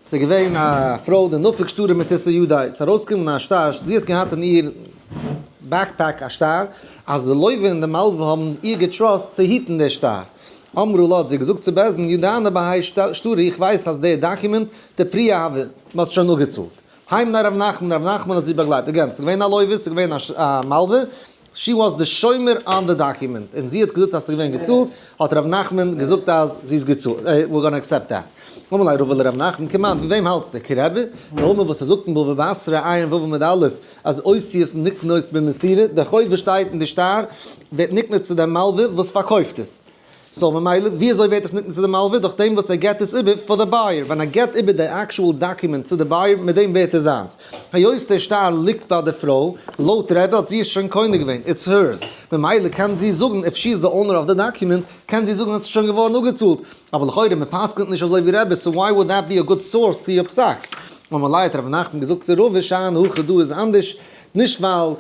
ס'איז געווען א פרוי דנפק שטרא מתותי ידיה, ס'איז ארויסגעקומען א שטר, זי האט געהאט אין איר backpack א שטר, אז די לוה און די מלווה האבן איר גע trust צו היטן די שטר. אמרה ליה האט זי געזאגט צו בית דין, ידענא בהאי שטרא, איך ווייס אז די דאקומענט, דפריעא הוה, מ'האט עס שוין אפגעצאלט. הימניה רב נחמן, רב נחמן האט זי באגלייבט. again, ס'איז געווען א לוה, ס'איז געווען א מלווה, she was די שומר on די דאקומענט, און זי האט געזאגט אז ס'איז געווען געצאלט, האט ר' נחמן געזאגט אז זי איז געצאלט, we're gonna accept that. אמר ליה רבא לר' נחמן, כמאן, ווי וועם האלטסטו? כרבי? דאמר וואס ער זאגט אין בבא בתרא עיין ו' עמוד א', אז אותיות נקנות במסירה, די חוב וואס שטייט אין די שטר ווערט נקנה צו דעם מלווה וואס פארקויפט עס. so ממילא ווי אזוי ווערט עס נקנה צו די מלווה? דורך דעם וואס ער געבט עס איבער פאר די buyer, ווען ער געבט איבער די actual דאקומענט צו די buyer מיט דעם ווערט עס זיינס. היות דער שטר ליגט ביי די פרוי, לויט רבי האט זי עס שוין קונה געווען, it's hers, ממילא קען זי זאגן if she is the owner of the document, קען זי זאגן אז עס איז שוין געווארן אפגעצאלט. אבער לכאורה מען פסק'נט נישט אזוי ווי רבי, so why would that be a good source to your פסק? אמר ליה האט ר' נחמן געזאגט צו רבא שאני הכא דא איז אנדערש, נישט ווייל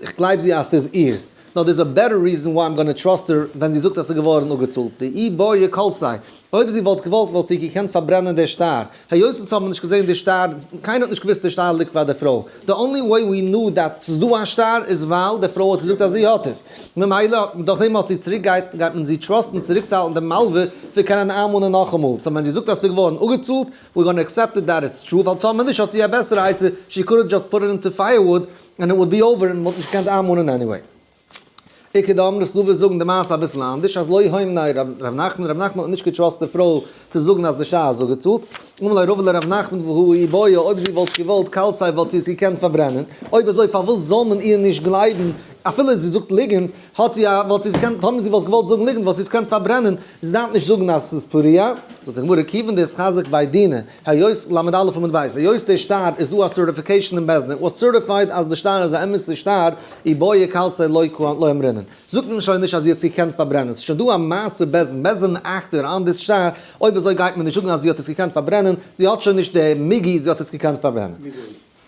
איך גלייב זי אז ס'איז אירס, נאר there's a better reason why I'm gonna trust her ווען זי זאגט אז ס'איז געווארן אפגעצאלט, דאי בעיא כלתיה, אויב זי וואלט געוואלט וואלט זי געקענט פארברענען די שטר, היות אונז האבן נישט געזען די שטר, קיינער האט נישט געוואוסט די שטר ליגט ביי די פרוי, the only way we knew that ס'איז דא א שטר איז ווייל די פרוי האט געזאגט אז זי האט עס, ממילא דורך דעם האט זי צוריק גייט גייט מען זי trust ן צוריקצוהאלטן די מלווה פון קענען איינמאנען נאכאמאל, so ווען זי זאגט אז ס'איז געווארן אפגעצאלט, we're gonna accept it that it's true, ווייל טאמער נישט האט זי א בעסערע עצה, she could just put it into firewood and it would be over און מ'וואלט נישט געקענט איינמאנען anyway. איכא דאמרי ס'דא וואס זאגן די מעשה אביסל אנדערש אז לא הימניה ר' נחמן, ר' נחמן האט נישט גע trust די פרוי צו זאגן אז די שטר איז אפגעצאלט, אמר ליה רבא לר' נחמן והא אי בעיא אויב זי וואלט געוואלט כלתיה וואלט זי עס געקענט פארברענען, אויב אזוי פארוואס זאל מען איר נישט גלייבן אפילו זי זאגט ליגנט, האט זי א וואלט זי עס געקענט טאמער זי וואלט געוואלט זאגן ליגנט וואלט זי עס געקענט פארברענען, זי דארף נישט זאגן אז עס איז פריעה, זאגט די גמרא כיוון דאיתחזק בי דינא, היות ל' א' עמוד ב', היות די שטר איז דא א certification אין בית דין, it was certified אז די שטר איז א אמת'ע שטר, אי בעיא כלתיה לא לא אמרינן. זאגט מען שוין נישט אז זי האט עס געקענט פארברענען, ס'איז שוין דא א מעשה בית דין, בית דין acted on this שטר, אויב אזוי גייט מען נישט זאגן אז זי האט עס געקענט פארברענען, זי האט שוין נישט די מיגו, זי האט עס געקענט פארברענען.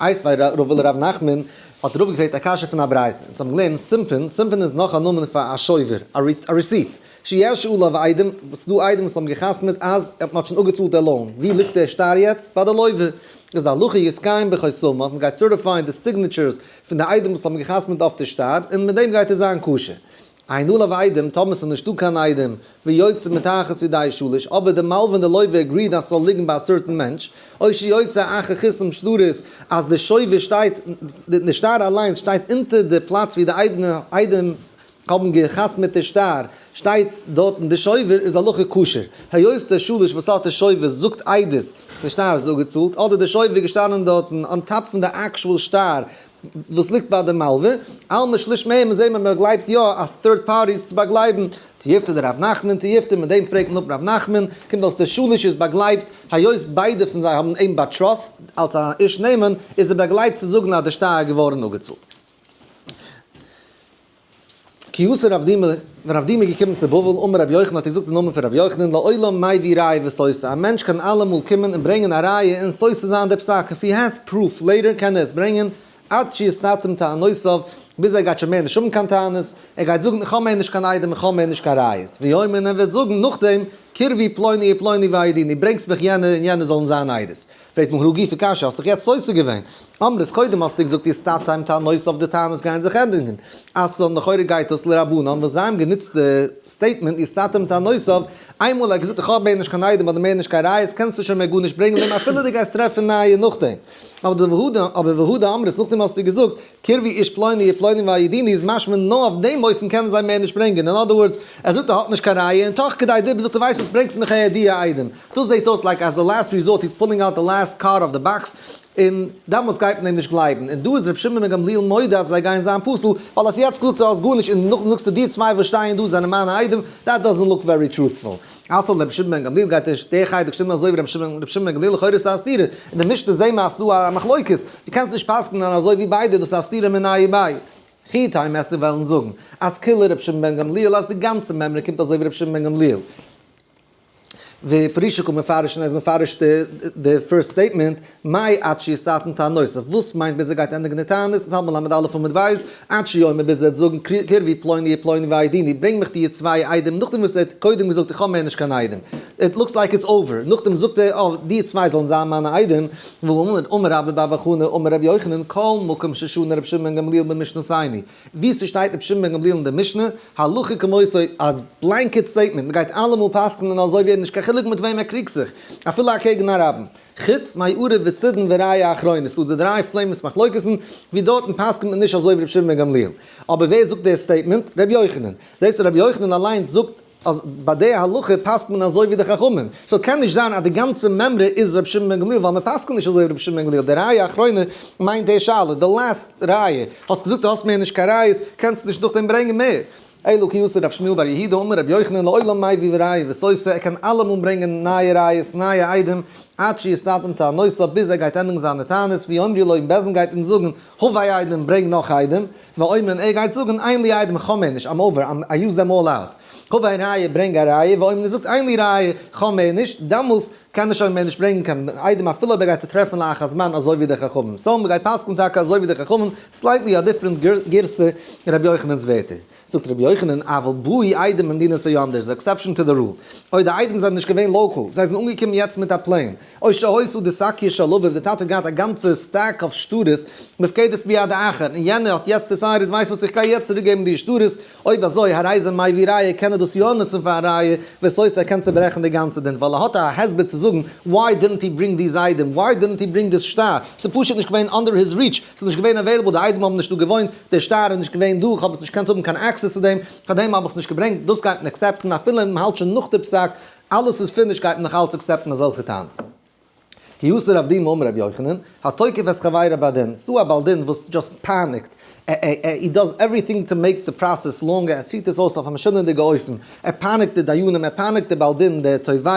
איתיביה רבא לרב נחמן, האט רבא געפרעגט א קשיא פון א ברייתא, אונז האבן געלערנט סימפון, סימפון איז נאך א נאמען פאר א שובר, א receipt, שיש עליו עדים, וואס ס'דא עדים וואס האבן גע'חתמ'עט אז מ'האט שוין אפגעצאלט די loan, ווי ליגט דער שטר יעצט? ביי די לוה. איז די הלכה יתקיים בחותמיו, מ'גייט certify ען די signatures פון די עדים וואס האבן גע'חתמ'עט אויף די שטר, און מיט דעם גייט עס זיין כשר. אין עליו עדים, טאמער ס'איז נישטא קיין עדים, ויוצא מתחת ידי שליש, אבער די מלווה און די לוה agreed אז ס'זאל ליגן ביי א certain מענטש, או שיוצא אחר חותם שטרות, אז די שובר שטייט, די שטר אליינס שטייט אונטער די פלאץ ווי די עדים האבן גע'חתמ'עט די שטר, שטייט דארטן די שובר, איז די הלכה כשר. היות די שליש וואס האט די שובר זאגט עדות, די שטר איז אפגעצאלט, אדער די שובר איז געשטאנען דארטן on top פון די actual שטר וואס ליגט ביי די מלווה, אלמא שליש מהם זעהן מיר מען גלייבט יא א third party צו באגלייבן, תיובתא דרב נחמן תיובתא מיט דעם פרעגט מען אפ רב נחמן, קומט אויס דער שליש איז באגלייבט, היות ביידע פון זיי האבן אים בא trust אלס א איש נאמן, איז ער באגלייבט צו זאגן אז די שטר איז געווארן אפגעצאלט. כי אתא רב דימי ווען רב דימי איז געקומען צו בבל, אמר רבי יוחנן האט ער געזאגט אין נאמען פון רבי יוחנן, לעולם מביא ראיה וסותר, א מענטש קען אלעמאל קומען און ברענגען א ראיה און סותר זיין די פסק, if he has proof later קען ער עס ברענגען, עד שיסתתם טענותיו, ביז ער גייט שוין מער נישט האבן קיין טענות, ער גייט זאגן איך האב מער נישט קיין עדים איך האב מער נישט קיין ראיות, ויאמר און ער וועט זאגן נאכדעם, קרבו פלוני ופלוני ויעידוני, ברענגטס מיך יענער און יענער זאלן זיין עדות. פרעגט מען הא גופא קשיא, האסט דאך יעצט סותר געווען. אמרת קודם האסטו געזאגט יסתתם טענותיו די טענות גייען זיך ענדיגן. אסון לכאורה גייט דאס לרבנן וואס זיי האבן גענוצט די statement יסתתם טענותיו, איינמאל ער האט געזאגט איך האב מער נישט קיין עדים אדער מער נישט קיין ראיות קענסטו שוין מער גארנישט ברענגען דעם אפילו דו גייסט טרעפן נייע נאכדעם. אבער והא דאמרת נאכדעם האסטו געזאגט קרבו איש פלוני ופלוני ויעידוני איז משמע נאר אויף דעם אופן קענען זיי מער נישט ברענגען, אין other words, ער זאגט ער האט נישט קיין ראיה און תוך כדי דיבור זאגט ער ווייסט וואס ברענגסט מיך אהער די עדים, דאס זעהט אויס like as the last resort he's pulling out the last card of the box און דאמאלס גייט מען אים נישט גלייבן, און דא איז ר' שמעון בן גמליאל מודה אז זיי גייען זיין פסול, ווייל האסט יעצט געזאגט דו האסט גארנישט און נאכדעם זאגסטו די צוויי וואס שטייען דא זענען מיינע עדים, that doesn't look very truthful. אסור לרבי שמעון בן גמליאל גייט נישט דער חלק שטימען אזוי ווי רבי שמעון בן גמליאל לכאורה איז עס א סתירה, אין די משנה זעהן מיר אז ס'דא א מחלוקת, דו קענסט נישט פסק'נען אזוי ווי ביידע דאס איז א סתירה מיניה וביה. וכי תימא וועסטו וועלן זאגן אז כולה רבי שמעון בן גמליאל אז די גאנצע מימרא קומט אזוי ווי רבי שמעון בן גמליאל. ופרישא קא מפרש און ער איז מפרש די first statement, מאי עד שיסתתם טענותיו, וואס מיינט ביז ער גייט ענדיגן די טענות, איז האלט מען ל"א עמוד ב', עד שיאמר ביז ער וועט זאגן קרבו פלוני ופלוני ויעידוני, ברענג מיך די צוויי עדים, נאכדעם וואס ער האט קודם געזאגט איך האב מער נישט קיין עדים, it looks like it's over, נאכדעם זאגט ער אה די צוויי זאלן זיין מיינע עדים, והאמר רבה בר בר חנה אמר רבי יוחנן כל מקום ששנה רבי שמעון בן גמליאל במשנתינו, וואו ס'שטייט רבי שמעון בן גמליאל אין די משנה, הלכה כמותו, א blanket statement, מ'גייט אלעמאל פסק'נען אזוי ווי ער נישט קיין חילוק מיט וועם ער קריגט זיך, אפילו אקעגן א רבים. חוץ מערב וצידון וראיה אחרונה, ס'דא די דריי famous מחלוקת'ן, ווי דארטן פסק'נט מען נישט אזוי ווי רבי שמעון בן גמליאל. אבער ווער זאגט די statement? רבי יוחנן. זעסטו רבי יוחנן אליינס זאגט אז ביי די הלכה פסק'נט מען אזוי ווי די חכמים. so קען נישט זיין אז די גאנצע מימרא איז רבי שמעון בן גמליאל ווייל מען פסק'נט נישט אזוי ווי רבי שמעון בן גמליאל. די ראיה אחרונה מיינט די שאלה, די last ראיה. האסט געזאגט דו האסט מער נישט קיין ראיות, קענסט נישט נאכדעם ברענגען מער. אלא כי אתא רב שמואל בר יהודה אמר רבי יוחנן לעולם מביא ראיה וסותר, ער קען אלעמאל ברענגען נייע ראיות, נייע עדים, עד שיסתתם טענותיו, ביז ער גייט ענדיגן זיינע טענות, ויאמרו לו און בית דין גייט אים זאגן, הבא עדים, ברענג נאך עדים, ואומר און ער גייט זאגן, אין לי עדים, איך האב מער נישט, I'm over, I used them all out. הבא ראיה, ברענג א ראיה, ואומר און ער זאגט, אין לי ראיה, איך האב מער נישט, דעמאלס קען ער שוין מער נישט ברענגען קיין עדים אפילו אויב ער גייט צו טרעפן לאחר זמן אזוי ווי די חכמים. so מ'גייט פסק'ן טאקע אזוי ווי די חכמים, slightly א different גירסא אין רבי יוחנן'ס ווערטער. זאגט רבי יוחנן, אבל באו עדים ממדינת הים, there is exception to the rule. אויב די עדים זענען נישט געווען local, זיי זענען אנגעקומען יעצט מיט א plane, או שהיתה דסקיא של אביו, די טאטע האט געהאט א גאנצע stack אויף שטרות, מופקדת ביד אחר, און יענער האט יעצט decided, ווייסט וואס איך גיי יעצט צוריק געבן די שטרות, אויב אזוי הרי זה מביא ראיה קען ער דאס יא נוצן פאר א ראיה, וסותר ער קען צוברעכן די גאנצע דין ווייל ער האט א הסבר צו זאגן why didn't he bring these עדים, why didn't he bring this שטר, ס'איז פשוט נישט געווען under his reach, ס'איז נישט געווען available, די עדים האבן נישט דא געוואוינט, דער שטר איז נישט געווען דא, כ'האב עס נישט געקענט האבן קיין access צו דעם, פארדעם האב איך עס נישט געברענגט, דאס גייט מען accept ן אפילו מ'האלט שוין נאך די פסק, אלעס איז finished גייט מען נאך אלץ accept ן אזעלכע טענות. כי אתא רב דימי אמר רבי יוחנן, התוקף את חברו בדין, ס'דא א בעל דין וואס just פייניגט, he does everything to make the process longer, ער ציט עס אויס אויף א משונה'דיגע אופן, ער פייניגט די דיינים, ער פייניגט די בעל דין, די תובע,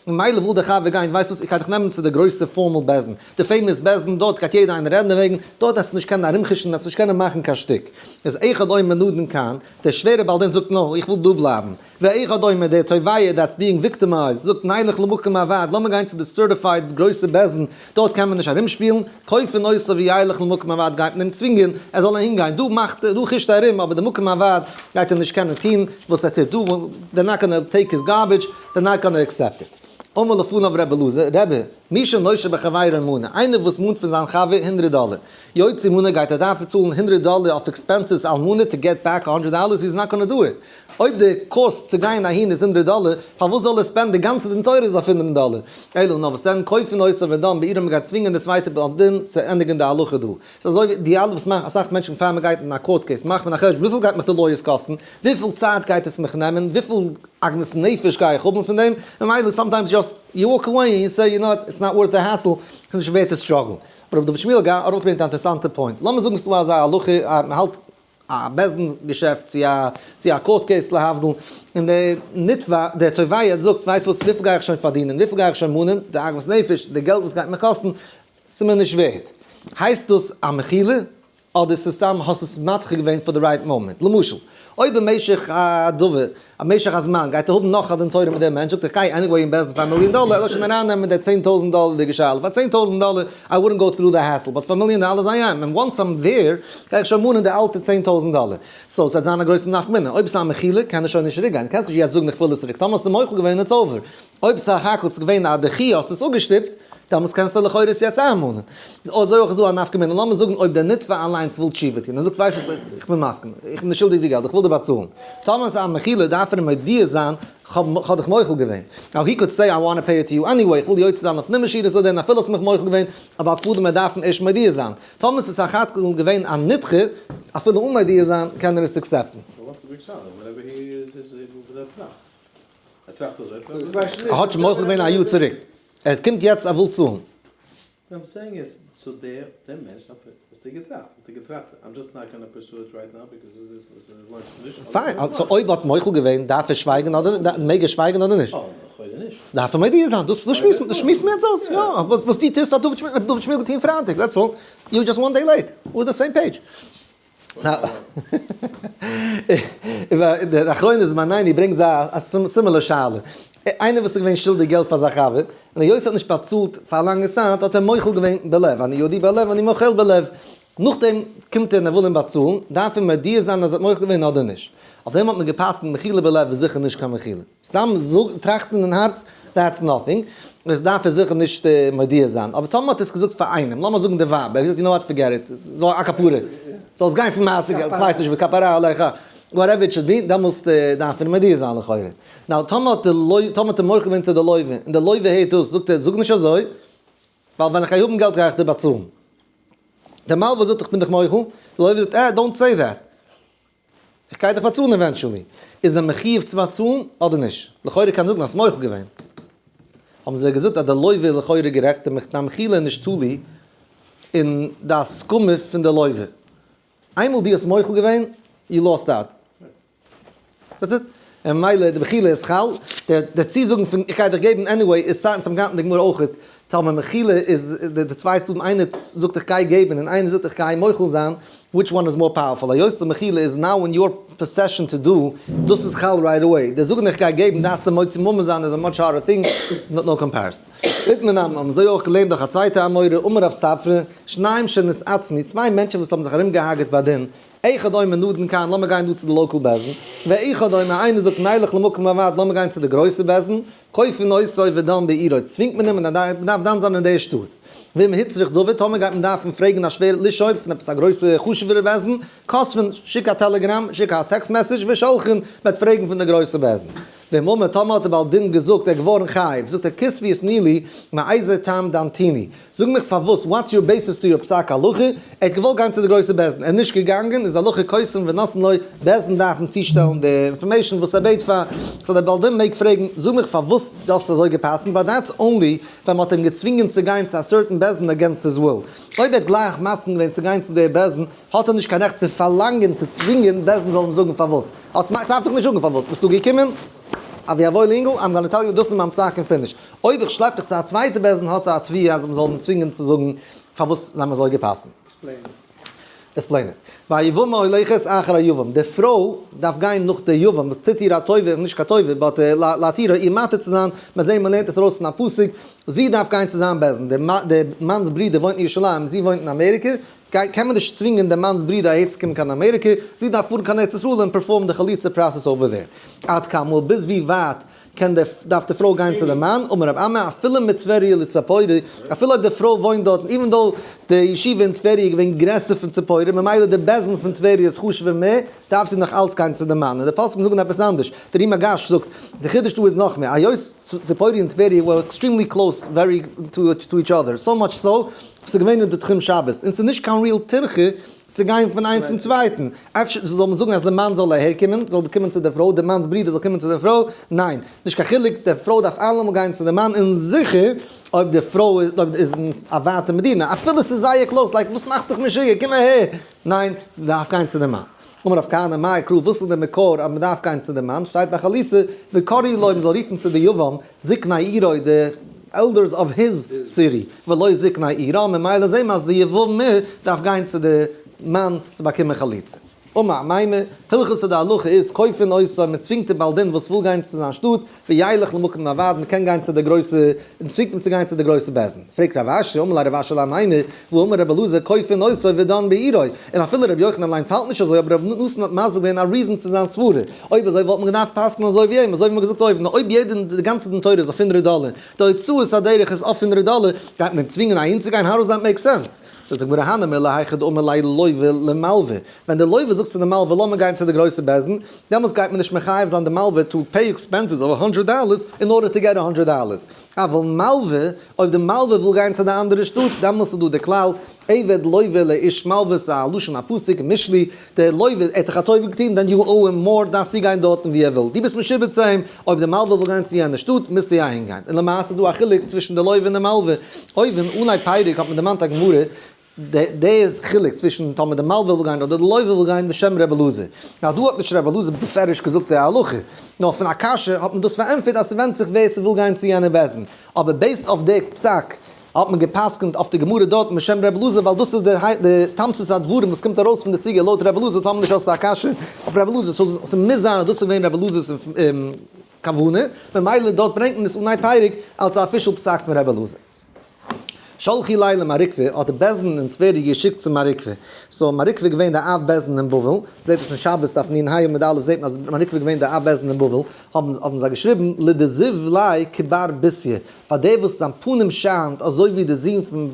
ממילא וויל דער חבר גיין, ווייסט וואס, איך גיי דיך נעמען צו די גרויסע formal בית דין, די famous בית דין, דארט גייט יעדער איינער רעדן דערוועגן, דארט וועסטו נישט קענען ארומחוש'ן, וועסט נישט קענען מאכן קיין שטיק. איז אחד אומר נדון כאן, דער שווערער בעל דין זאגט no, איך וויל דא בלייבן. ואחד אומר דער תובע that's being victimized זאגט נלך למקום הוועד לאמיר גיין צו די certified גרויסע בית דין דארט קען מען נישט ארומשפילן, כופין אותו וילך למקום הוועד גייט מען אים צווינגען ער זאל אהין גיין, דא מאכט דא חושט ער ארום אבער די מקום הוועד גייט ער נישט קענען טון וואס ער טוט דא, they're not gonna take his garbage, they're not gonna accept it. אמר לפניו רבי אלעזר, רבי, מי שנושה בחבירו מנה, איינער וואס מאנט פון זיין חבר הונדרעט דאלער, יוציא מנה גייט ער דארפן צאלן הונדרעט דאלער אויף expenses על מנה to get back hundred dollars, he's not gonna do it. אויב די cost צו גיין אהין איז הונדרעט דאלער, פארוואס זאל ער spend ן די גאנצע דין תורה איז אויף הונדרעט דאלער? אלא נאר וואס דען כופין אותו ודן בעירו מ'גייט צווינגען די צווייטע בעל דין צו ענדיגן די הלכה דא. ס'איז אזוי ווי די אלע וואס מאכן אסאך מענטשן פאר מ'גייט אין א court case מאכט מען א חשבון וויפיל גייט מיך די lawyers קאסטן, וויפיל צייט גייט עס מיך נעמען, וויפיל עגמת נפש גיי איך האבן פון דעם, ממילא sometimes just you walk away and you say you know what it's not worth the hassle, ס'איז נישט ווערט די struggle. אבער רבי דוד שמואל האט ארויפגעברענגט א אינטערעסאנטע point. לאמיר זאגן ס'דא אזא הלכה אז מ'האלט א בית דין געשעפט צו א צו א court case להבדיל, און דער נתבע דער תובע זאגט ווייסט וואס וויפיל גיי איך שוין פארדינען וויפיל גיי איך שוין מאנען, די עגמת נפש, די געלט וואס גייט מיר קאסטן, ס'איז מיר נישט ווערט. הייסט דאס א מחילה? אדער ס'איז סתם האסט עס מדחה געווען for the right moment? למשל. אויב במשך הדבר, במשך הזמן, גייט ער האבן נאך א דין תורה מיט דעם מענטש, זאגט ער איך גיי anyway אין בית דין פאר א מיליאן דאלער, ער זאל שוין ארייננעמען די 10,000 דאלערדיגע שאלה, פאר 10,000 דאלער I wouldn't go through the hassle, but פאר מיליאן דאלער I am, and once I'm there, גיי איך שוין מאנען די אלטע 10,000 דאלער. So, ס'וועט זיין א גרויסע נפקא מינה. אויב ס'איז א מחילה, קען ער שוין נישט צוריקגיין. קענסט נישט יעצט זאגן איך וויל עס צוריק. טאמער האסטו מוחל געווען, it's over. אויב סך הכל ס'איז געווען א דחיה האסטו עס אפגעשטופט, דעמאלטס קענסטו לכאורה עס יעצט איינמאנען. אזוי אויך איז דא א נפקא מינה. לאמיר זאגן אויב דער נתבע אליינס וויל תשובה טון, ער זאגט ווייסט וואס, איך בין מסכים, איך בין נישט שולדיג די געלט, איך וויל דיר באצאלן. טאמער ס'איז א מחילה דארף ער אים מודיע זיין, כ'האב דיך מוחל געווען. Now he could say I want to pay it to you anyway, איך וויל יוצא זיין לפנים משורת הדין אפילו האסט מיך מוחל געווען, אבער על כבודם ער דארף אים ערשט מודיע זיין. טאמער ס'איז סך הכל געווען א נדחה, אפילו אן מודיע זיין קען ער עס accept ן. ער האט שוין מוחל געווען א יאר צוריק, ער קומט יעצט ער וויל צאלן. Fine, so אויב האט מוחל געווען דארף ער שווייגן אדער מעג ער שווייגן אדער נישט? דארף ער מודיע זיין, דאס שמועסט מען יעצט אויס, יא, וואס דו טוסט האט דוד שמיל געטון פרייטאג, that's all, you just one day late, we're the same page. דער אחרון איז מעניין, ברענגט זיי א similar שאלה. איינער וואס איז געווען שולדיג געלט פאר זיין חבר, און היות ער האט נישט באצאלט פאר א לאנגע צייט, האט ער מוחל געווען בלב, אני אודה בלב, אני מוחל בלב. נאכדעם קומט ער און ער וויל אים באצאלן, דארף ער מודיע זיין אז ער האט מוחל געווען אדער נישט. אויף דעם האט מען גע'פסק'נט מחילה בלב איז זיכער נישט קיין מחילה. סתם טראכטן אין הארץ, that's nothing. דאס דארף ער זיכער נישט מודיע זיין. אבער טאמער האט ער עס געזאגט פאר איינעם, לאמיר זאגן די ווייב, ער האט געזאגט you know what forget it, זאל א כפרה, זאל עס גיין פון מעשר געלט, איך ווייס נישט ווי כפרה עליך, whatever it should be, דעמאלסט דארף ער מודיע זיין לכאורה. Now טאמער האט די לוה, טאמער האט ער מוחל געווען צו די לוה, און די לוה הערט דאס, זאגט ער, זאג נישט אזוי, ווייל ווען איך גיי האבן געלט גיי איך דיר באצאלן. דער מלווה זאגט איך בין דיך מוחל, די לוה זאגט אה, don't say that. איך גיי דיך באצאלן eventually. איז ער מחיוב צו באצאלן אדער נישט? לכאורה קען מען זאגן אז מוחל געווען. האבן זיי געזאגט אז די לוה איז לכאורה גערעכט, די מחילה איז נישט תלוי אין די הסכמה פון די לוה. איינמאל דו האסט מוחל געווען, you lost out. That's it. און ממילא די מחילה איז חל, די צוזאגן פון איך גיי דיך געבן anyway איז צייטן צום גאנצן די גמרא אויכעט, טאמער מחילה איז די צוויי צדדים איינער זאגט איך גיי געבן און איינער זאגט איך גיי מוחל זיין, which one is more powerful? היות די מחילה איז now in your possession to do, דאס איז חל right away, די זאגן איך גיי געבן דארפסטו מוציא ממון זיין איז א much harder thing, no comparison. איתמר נמי, האבן זיי אויך געלערנט דורך א צווייטע אמורא, אמר רב ספרא, שניים שנתעצמו, צוויי מענטשן וואס האבן זיך ארומגעהארגעט ביי דין, אחד אומר נדון כאן, לאמיר גיין דא צו די local בית דין, ואחד אומר, איינער זאגט נלך למקום הוועד, לאמיר גיין צו די גרויסע בית דין, כופין אותו ודן בעירו, צווינגט מען אים און ער דארף דן זיין אין דער שטאט. ואם הוצרך דבר, טאמער גייט מען דארפן פרעגן א שווער לשאול פון עפעס א גרויסע חשוב'ערע בית דין, כותבין, שיק א טעלעגראם, שיק א text message, ושולחין, מ'וועט פרעגן פון די גרויסע בית דין. ואם אמר, טאמער האט דער בעל דין געזאגט, ער איז געווארן חייב, זאגט ער, כתבו ותנו לי, מאיזה טעם דנתוני. זאג מיך פארוואס, what's your basis to your פסק הלכה? ער האט געוואלט גיין צו די גרויסע בית דין, ער איז נישט געגאנגען, איז די הלכה כותבין ונותנין לו, בית דין דארף אים צושטעלן די information וואס ער בעט פאר, so דער בעל דין מעג פרעגן, זאג מיך פארוואס דו האסט אזוי גע'פסק'נט, but that's only ווען מ'האט אים געצווינגען צו גיין צו א certain בית דין against his will. אויב ער האט גלייך מסכים געווען צו גיין צו די בית דין, האט ער נישט קיין רעכט צו פארלאנגען צו צווינגען בית דין זאל אים זאגן פארוואס. האסט איך דארף דיך נישט זאגן פארוואס ביסטו געקומען, אבי א וואויל אינגל, I'm gonna tell you דאס איז מיין פסק און finish. אויב איך שלעפ דיך צו א צווייטע בית דין האט ער א תביעה אז מ'זאל אים צווינגען צו זאגן פארוואס זיי האבן אזוי גע'פסק'נט. Explain it. והיבמה הולכת אחר היבם, די פרוי דארף גיין נאך די יבם וואס טוט איר א טובה, נישט קיין טובה, but להתירה, איר מתיר צו זיין, מיר זעהן מ'לערנט עס ארויס פון א פסוק, זי דארף גיין צו זיין בית דין, די מאנ'ס ברודער וואוינט אין ירושלים, זי וואוינט אין אמעריקע, קען מען נישט צווינגען דעם מאנ'ס ברודער אהערצוקומען קיין אמעריקע, זי דארף פארן קיין ארץ ישראל און perform ן די חליצה process over there. עד כמה, ביז ווי ווייט קען די, דארף די פרוי גיין צו די מאן, אמר רב אמי, אפילו מטבריה לצפורי, אפילו אויב די פרוי וואוינט דארטן, even though די ישיבה אין טבריה איז געווען גרעסער פון ציפורי, ממילא די בית דין פון טבריה איז חשוב'ער מער, דארף זי נאך אלץ גיין צו די מאן. און די פוסקים זאגן עפעס אנדערש, די ר"י מיגאש זאגט, די חידוש דא איז נאך מער, היות ציפורי און טבריה were extremely close very to each other, so much so, ס'איז געווען אין די תחום שבת, און ס'איז נישט קיין real טירחה צו גיין פון איינס צום צווייטן. אפשר זאל מען זאגן אז די מאן זאל אהער קומען, זאל קומען צו די פרוי, די מאנ'ס ברודער זאל קומען צו די פרוי, ניין, נישט קיין חילוק, די פרוי דארף אלעמאל גיין צו די מאן, און זיכער אויב די פרוי איז אין א ווייטע מדינה, אפילו ס'איז זייער close, like וואס מאכסט דיך משוגע, קום אהער, ניין, מ'דארף גיין צו די מאן. אמר רב כהנא, מאי קרא, וואס איז די מקור אז מ'דארף גיין צו די מאן? שטייט ביי חליצה, וקראו לו, מ'זאל רופן צו די יבם, זקני עירו, די elders of his city, ולא זקני עירה, ממילא זעהן מיר אז די יבמה דארף גיין צו די מאן צו באקומען חליצה. אמר אמימר, הלכתא די הלכה איז כופין אותו, מען צווינגט די בעל דין וואס וויל גיין צו זיין שטאט, וילך למקום הוועד, מען קען גיין צו די גרויסע, מען צווינגט אים צו גיין צו די גרויסע בית דין. פרעגט רב אשי, אמר ליה רב אשי לאמימר, והאמר רבי אלעזר כופין אותו ודן בעירו, און אפילו רבי יוחנן אליינס האלט נישט אזוי, אבער רבי נתן האט מסביר געווען א reason צו זיין סברה, אויב אזוי וואלט מען געדארפט פסק'נען אזוי ווי אים, אזוי ווי מען האט געזאגט אויבן, אויב יעדע די גאנצע דין תורה איז אויף הונדרעט דאלער, די הוצאות הדרך איז אויף הונדרעט דאלער, גייט מען אים צווינגען אהינצוגיין? How does that make sense? זאגט די גמרא הני מילי היכא דאמר ליה לוה למלוה, ווען דער לוה זאגט צו די מלוה לאמיר גיין צו די גרויסע בית דין, דעמאלטס גייט מען נישט מחייב זיין די מלוה to pay expenses of hundred dollars in order to get hundred dollars, אבל מלוה, אויב די מלוה וויל גיין צו די אנדערע שטאט, דעמאלטס איז דא די כלל, עבד לוה לאיש מלוה, ס'איז א לשון הפסוק, משלי, דער לוה ער האט דיך א טובה געטון, then you owe him more, דארפסטו גיין דארטן ווי ער וויל, דו ביסט משועבד צו אים, אויב די מלוה וויל גיין צו יענע שטאט, מוזטו אהין גיין. און למעשה איז דא א חילוק צווישן די לוה און די מלוה. אויבן אנהייב פרק האט מען דערמאנט א גמרא, די חילוק צווישן טאמער די מלוה וויל גיין אדער די לוה וויל גיין בשם ר' אלעזר. נאר דא האט נישט ר' אלעזר בפירוש געזאגט די הלכה, נאר פון א קשיא האט מען דאס פארענטפערט אז ס'ווענדט זיך ווער ס'וויל גיין צו יענע בית דין. אבער based אויף די פסק האט מען גע'פסק'נט אויף די גמרא דארט בשם ר' אלעזר ווייל דאס איז די תמצית הדברים וואס קומט ארויס פון די סוגיא לויט ר' אלעזר טאמער נישט האסטו א קשיא אויף ר' אלעזר so ס'מוז זיין אז דאס איז געווען ר' אלעזר'ס כוונה ממילא דארט ברענגט מען עס אנהייב פרק אלס א official פסק פון ר' אלעזר. שלחו ליה למר עוקבא האט די בית דין אין טבריה געשיקט צו מר עוקבא. So מר עוקבא איז געווען די אב בית דין אין בבל, מ'זעט עס אין שבת דף נ ה עמוד א' זעט מען אז מר עוקבא איז געווען די אב בית דין אין בבל, האבן זיי געשריבן לדזיו ליה כבר בתיה, פאר דער וואס זיין פנים שיינט אזוי ווי די זון פון,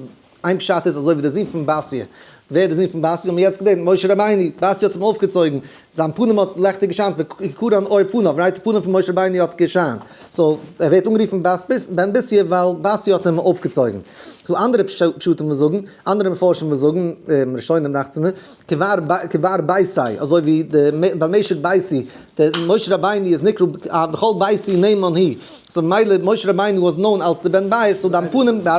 איין פשט איז אזוי ווי די זון פון בתיה, ווער איז די זון פון בתיה האבן מיר יעצט געלערנט, משה רבינו, בתיה האט אים אויפגעצויגן, זיין פנים האט לעכטיג געשיינט ויקרן אור פניו, right, די פנים פון משה רבינו האט געשיינט, so ער ווערט אנגערופן בן בתיה ווייל בתיה האט אים אויפגעצויגן. ס'דא אנדערע פשטים וואס זאגן, אנדערע מפרשים וואס זאגן, ראשונים דאכט זיך מיר, כבר ביתי, אזוי ווי די במשק ביתי, די משה רבינו איז נקרא בכל ביתי נאמן הוא, so ממילא משה רבינו was known אלס די בן בית, so דיין פנים, די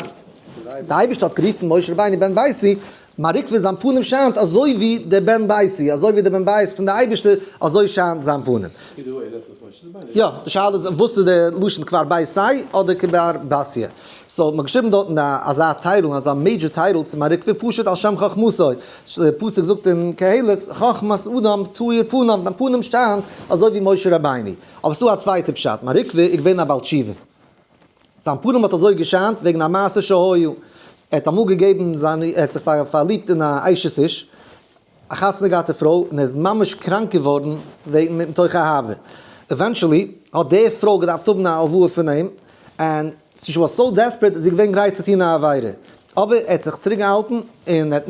אייבערשטער האט גערופן משה רבינו בן ביתי, מר עוקבא זיין פנים שיינט אזוי ווי דער בן ביתי, אזוי ווי דער בן בית פון די אייבערשטער, אזוי שיינט זיין פנים. יא, די שאלה איז וואס איז די לשון כבר ביתי אדער כבר בתיה. So מ'האט געשריבן דארטן אזא title, אזא major title צו מר עוקבא פשוט על שם חכמתו. די פסוק זאגט אין קהלת, חכמת אדם תאיר פניו, דיין פנים שיינט אזוי ווי משה רבינו. אבער ס'דא א צווייטע פשט, מר עוקבא איז געווען א בעל תשובה. זיין פנים האט אזוי געשיינט וועגן א מעשה שהיה. ער האט אמאל געגעבן זיין, ער האט זיך פארליבט אין א אשת איש, א חתונה געהאטע פרוי, און ער איז ממש קראנק געווארן וועגן מתוך אהבה. Eventually האט די פרוי געדארפט האבן א הלוואה פון אים, and she was so desperate איז זי געווען גרייט צו טון א עבירה. אבער ער האט זיך צוריק געהאלטן און ער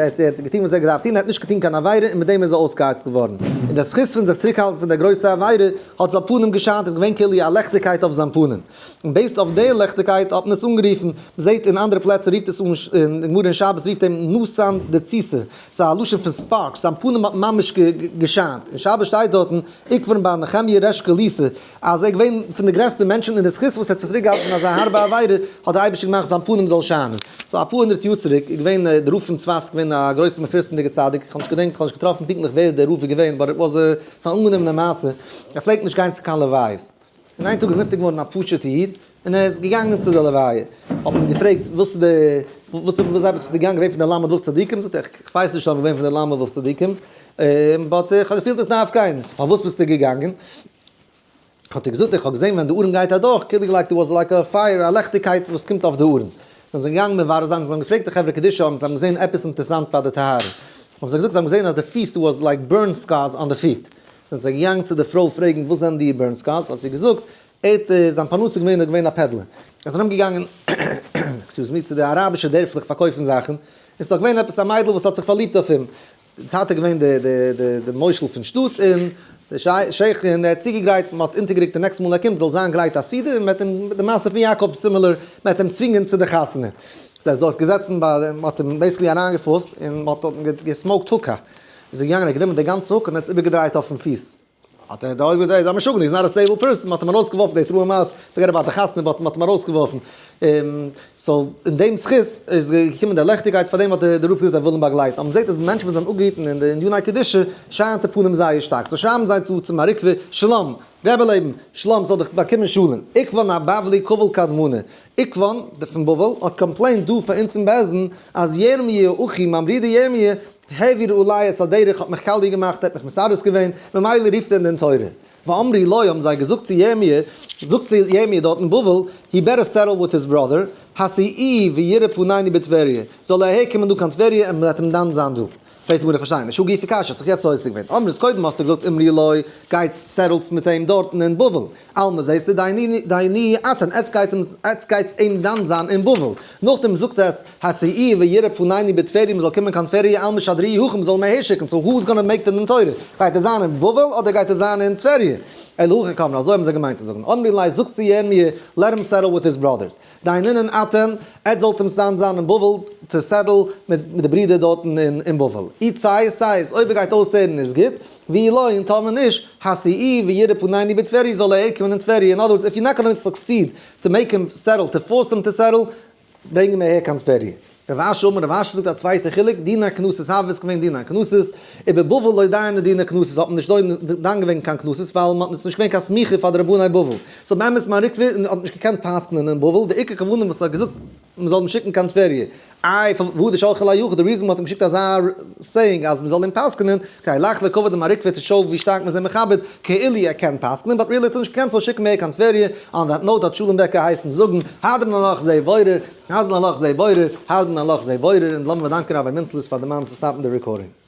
האט געטון וואס ער האט געדארפט טון, ער האט נישט געטון קיין עבירה און מיט דעם איז ער אויסגעהיילט געווארן. און דער זכות פון זיך צוריקהאלטן פון דער גרויסע עבירה האט זיין פנים געשיינט, איז געווען כאילו א לעכטיגקייט אויף זיין פנים. און based אויף די לעכטיגקייט האט מען עס אנגערופן, מען זעט אין אנדערע פלעצער רופט עס אן, אין די גמרא אין שבת רופט אים נתן דציתא, ס'איז א לשון פון sparks, זיין פנים האט ממש געשיינט. אין שבת שטייט דארטן, עוקבא בר נחמיה ריש גלותא, אז ער איז געווען פון די גרעסטע מענטשן און די זכות וואס ער האט זיך צוריק געהאלטן פון אזא הארבע עבירה האט דער אייבערשטער געמאכט זיין פנים זאל שיינען. So אפאר הונדערט יאר צוריק איז געווען דער רב פון צפת געווען א גרויסע מפורסמ'דיגע צדיק, איך האב נישט געדענקט, איך האב נישט געטראפן פונקטליך ווער דער רב איז געווען, but it was a, ס'איז אן אנגענומענע מעשה, ער פלעגט נישט גיין צו קיין לוויות. און איין טאג איז נפטר געווארן א פשוט'ע איד, און ער איז געגאנגען צו די לוויה, האט מען אים געפרעגט וואס איז די, וואס איז עפעס ביסטו געגאנגען געווען פון די ל' ו' צדיקים, זאגט ער איך ווייס נישט אויב איך בין פון די ל' ו' צדיקים, but איך האב געפילט איך דארף גיין, פארוואס ביסטו געגאנגען? האט ער געזאגט איך האב געזען ווען די ארון גייט אדורך, כאילו like there was like a fire, א לעכטיגקייט וואס קומט אויף די ארון. זענען זיי געגאנגען מברר זיין, זיי האבן געפרעגט די חברה קדישא אויב זיי האבן געזען עפעס אינטערעסאנט ביי די טהרה. האבן זיי געזאגט זיי האבן געזען אז די פיס there was like burn scars on the feet. זענען זיי געגאנגען צו די פרוי פרעגן וואס זענען די burn scars, האט זי געזאגט ער האט זיין פרנסה געווען ער איז געווען א peddler. ער איז ארום געגאנגען excuse me צו די אראבישע דערפלעך פארקויפן זאכן, און ס'איז דאך געווען עפעס א מיידל וואס האט זיך פארליבט אויף אים, די טאטע איז געווען די מושל פון שטאט און די שעיך און ער האט צוגעגרייט, מען האט אונטערגערוקט די next מאל ער קומט זאל זיין גרייט א סעודה און מען וועט אים, די מעשה פון יעקב similar, מען וועט אים צווינגען צו די חתונה. סאו ער איז דארט געזעצן ביי, מען האט אים basically אריינגעפארסט און מען האט דארטן גע smoked hookah, איז ער געגאנגען ער האט גענומען די גאנצע hookah און האט עס איבערגעדרייט אויפן פיס, האט ער דארט געזעהט א משוגענער, he's not a stable person, מען האט אים ארויסגעווארפן, they threw him out, forget about די חתונה, but מען האט אים ארויסגעווארפן, so אין דעם זכות איז געקומען די לעכטיגקייט, פאר דעם האט דער רב געזאגט ער וויל אים באגלייטן, אבער מען זעט אז מענטשן וואס זענען אפגעהיטן אין די עניני קדושה, שיינט די פנים זייער שטארק, so שרייבן זיי צו צום מר עוקבא, שלום, רבי לעבן, שלום זאל דיך באקומען שלום, עוקבא הבבלי קביל קדמנא, עוקבא, דער פון בבל, האט complained דא פאר אונז אין בית דין, אז ירמי' אחי, מיין ברודער ירמי', העביר עלי את הדרך האט מיך קאליע געמאכט, ער האט מיך מסרס געווען, ממילא רופט ער אין דין תורה. ואמרי לו האבן זיי געזאגט צו ירמי', זאגט צו ירמי' דארט אין בבל, he better settle with his brother, השיאוהו ויראה פנינו בטבריה, זאל ער אהער קומען דא קיין טבריה און מ'וועט אים דן זיין דא. פרעגט די גמרא פארשטיי נישט, הא גופא קשיא, האסט זיך יעצט עוסק געווען, אמרת קודם האסטו געזאגט אמרי לו, גייטס settle טס מיט אים דארטן אין בבל, אלמא זעסטו דייני אתן, עטס גייט אים, עטס גייטס אים דן זיין אין בבל, נאכדעם זאגט עטס השיאוהו ויראה פנינו בטבריה מ'זאל קומען קיין טבריה אלמא שדרוהו הכא מ'זאל אים אהער שיקן, so who is gonna make the דין תורה? גייט ער זיין אין בבל אדער גייט ער זיין אין טבריה? אלא הכי קאמרי, אזוי האבן זיי געמיינט צו זאגן, אמרי ליה זאגט צו ירמי' let him settle with his brothers, דיינינן אתם, עטס זאלט אים דן זיין אין בבל to settle מיט די ברידער דארטן אין בבל, אי ציית ציית, אויב ער גייט אויסהערן איז גוט, ואי לא, און טאמער נישט, השיאוהו ויראה פנינו בטבריה זאל ער אהערקומען אין טבריה, in other words if you not gonna succeed to make him settle, to force him to settle, ברענג אים אהער קיין טבריה. רב אשי אמר, רב אשי זאגט א צווייטע חילוק, דיני קנסות הוה איז געווען דיני קנסות, ובבבל לא דייני דיני קנסות האט מען נישט דן געווען קיין קנסות ווייל מען האט נישט געווען קיין סמיכה פאר די רבני בבל, so באמת מר עוקבא האט נישט געקענט פסק'נען אין בבל, די עיקר כוונה וואס ער האט געזאגט מען זאל אים שיקן קיין טבריה, איי והוא דשלחו ליה הכי, די reason מען האט אים געשיקט אזא saying אז מען זאל אים פסק'נען, כדי לחלוק כבוד למר עוקבא to show ווי שטארק מען איז אים מכבד, כאילו ער קען פסק'נען, but really האט ער נישט געקענט so שיקן מער קיין טבריה, on that note האט שלום בעקער הייסן זאגן, הדרן עלך זה בורר, הדרן עלך זה בורר, הדרן עלך זה בורר, און לאמיר באדאנקען רבי מינצלעס פאר די מאן צו stop ן די recording.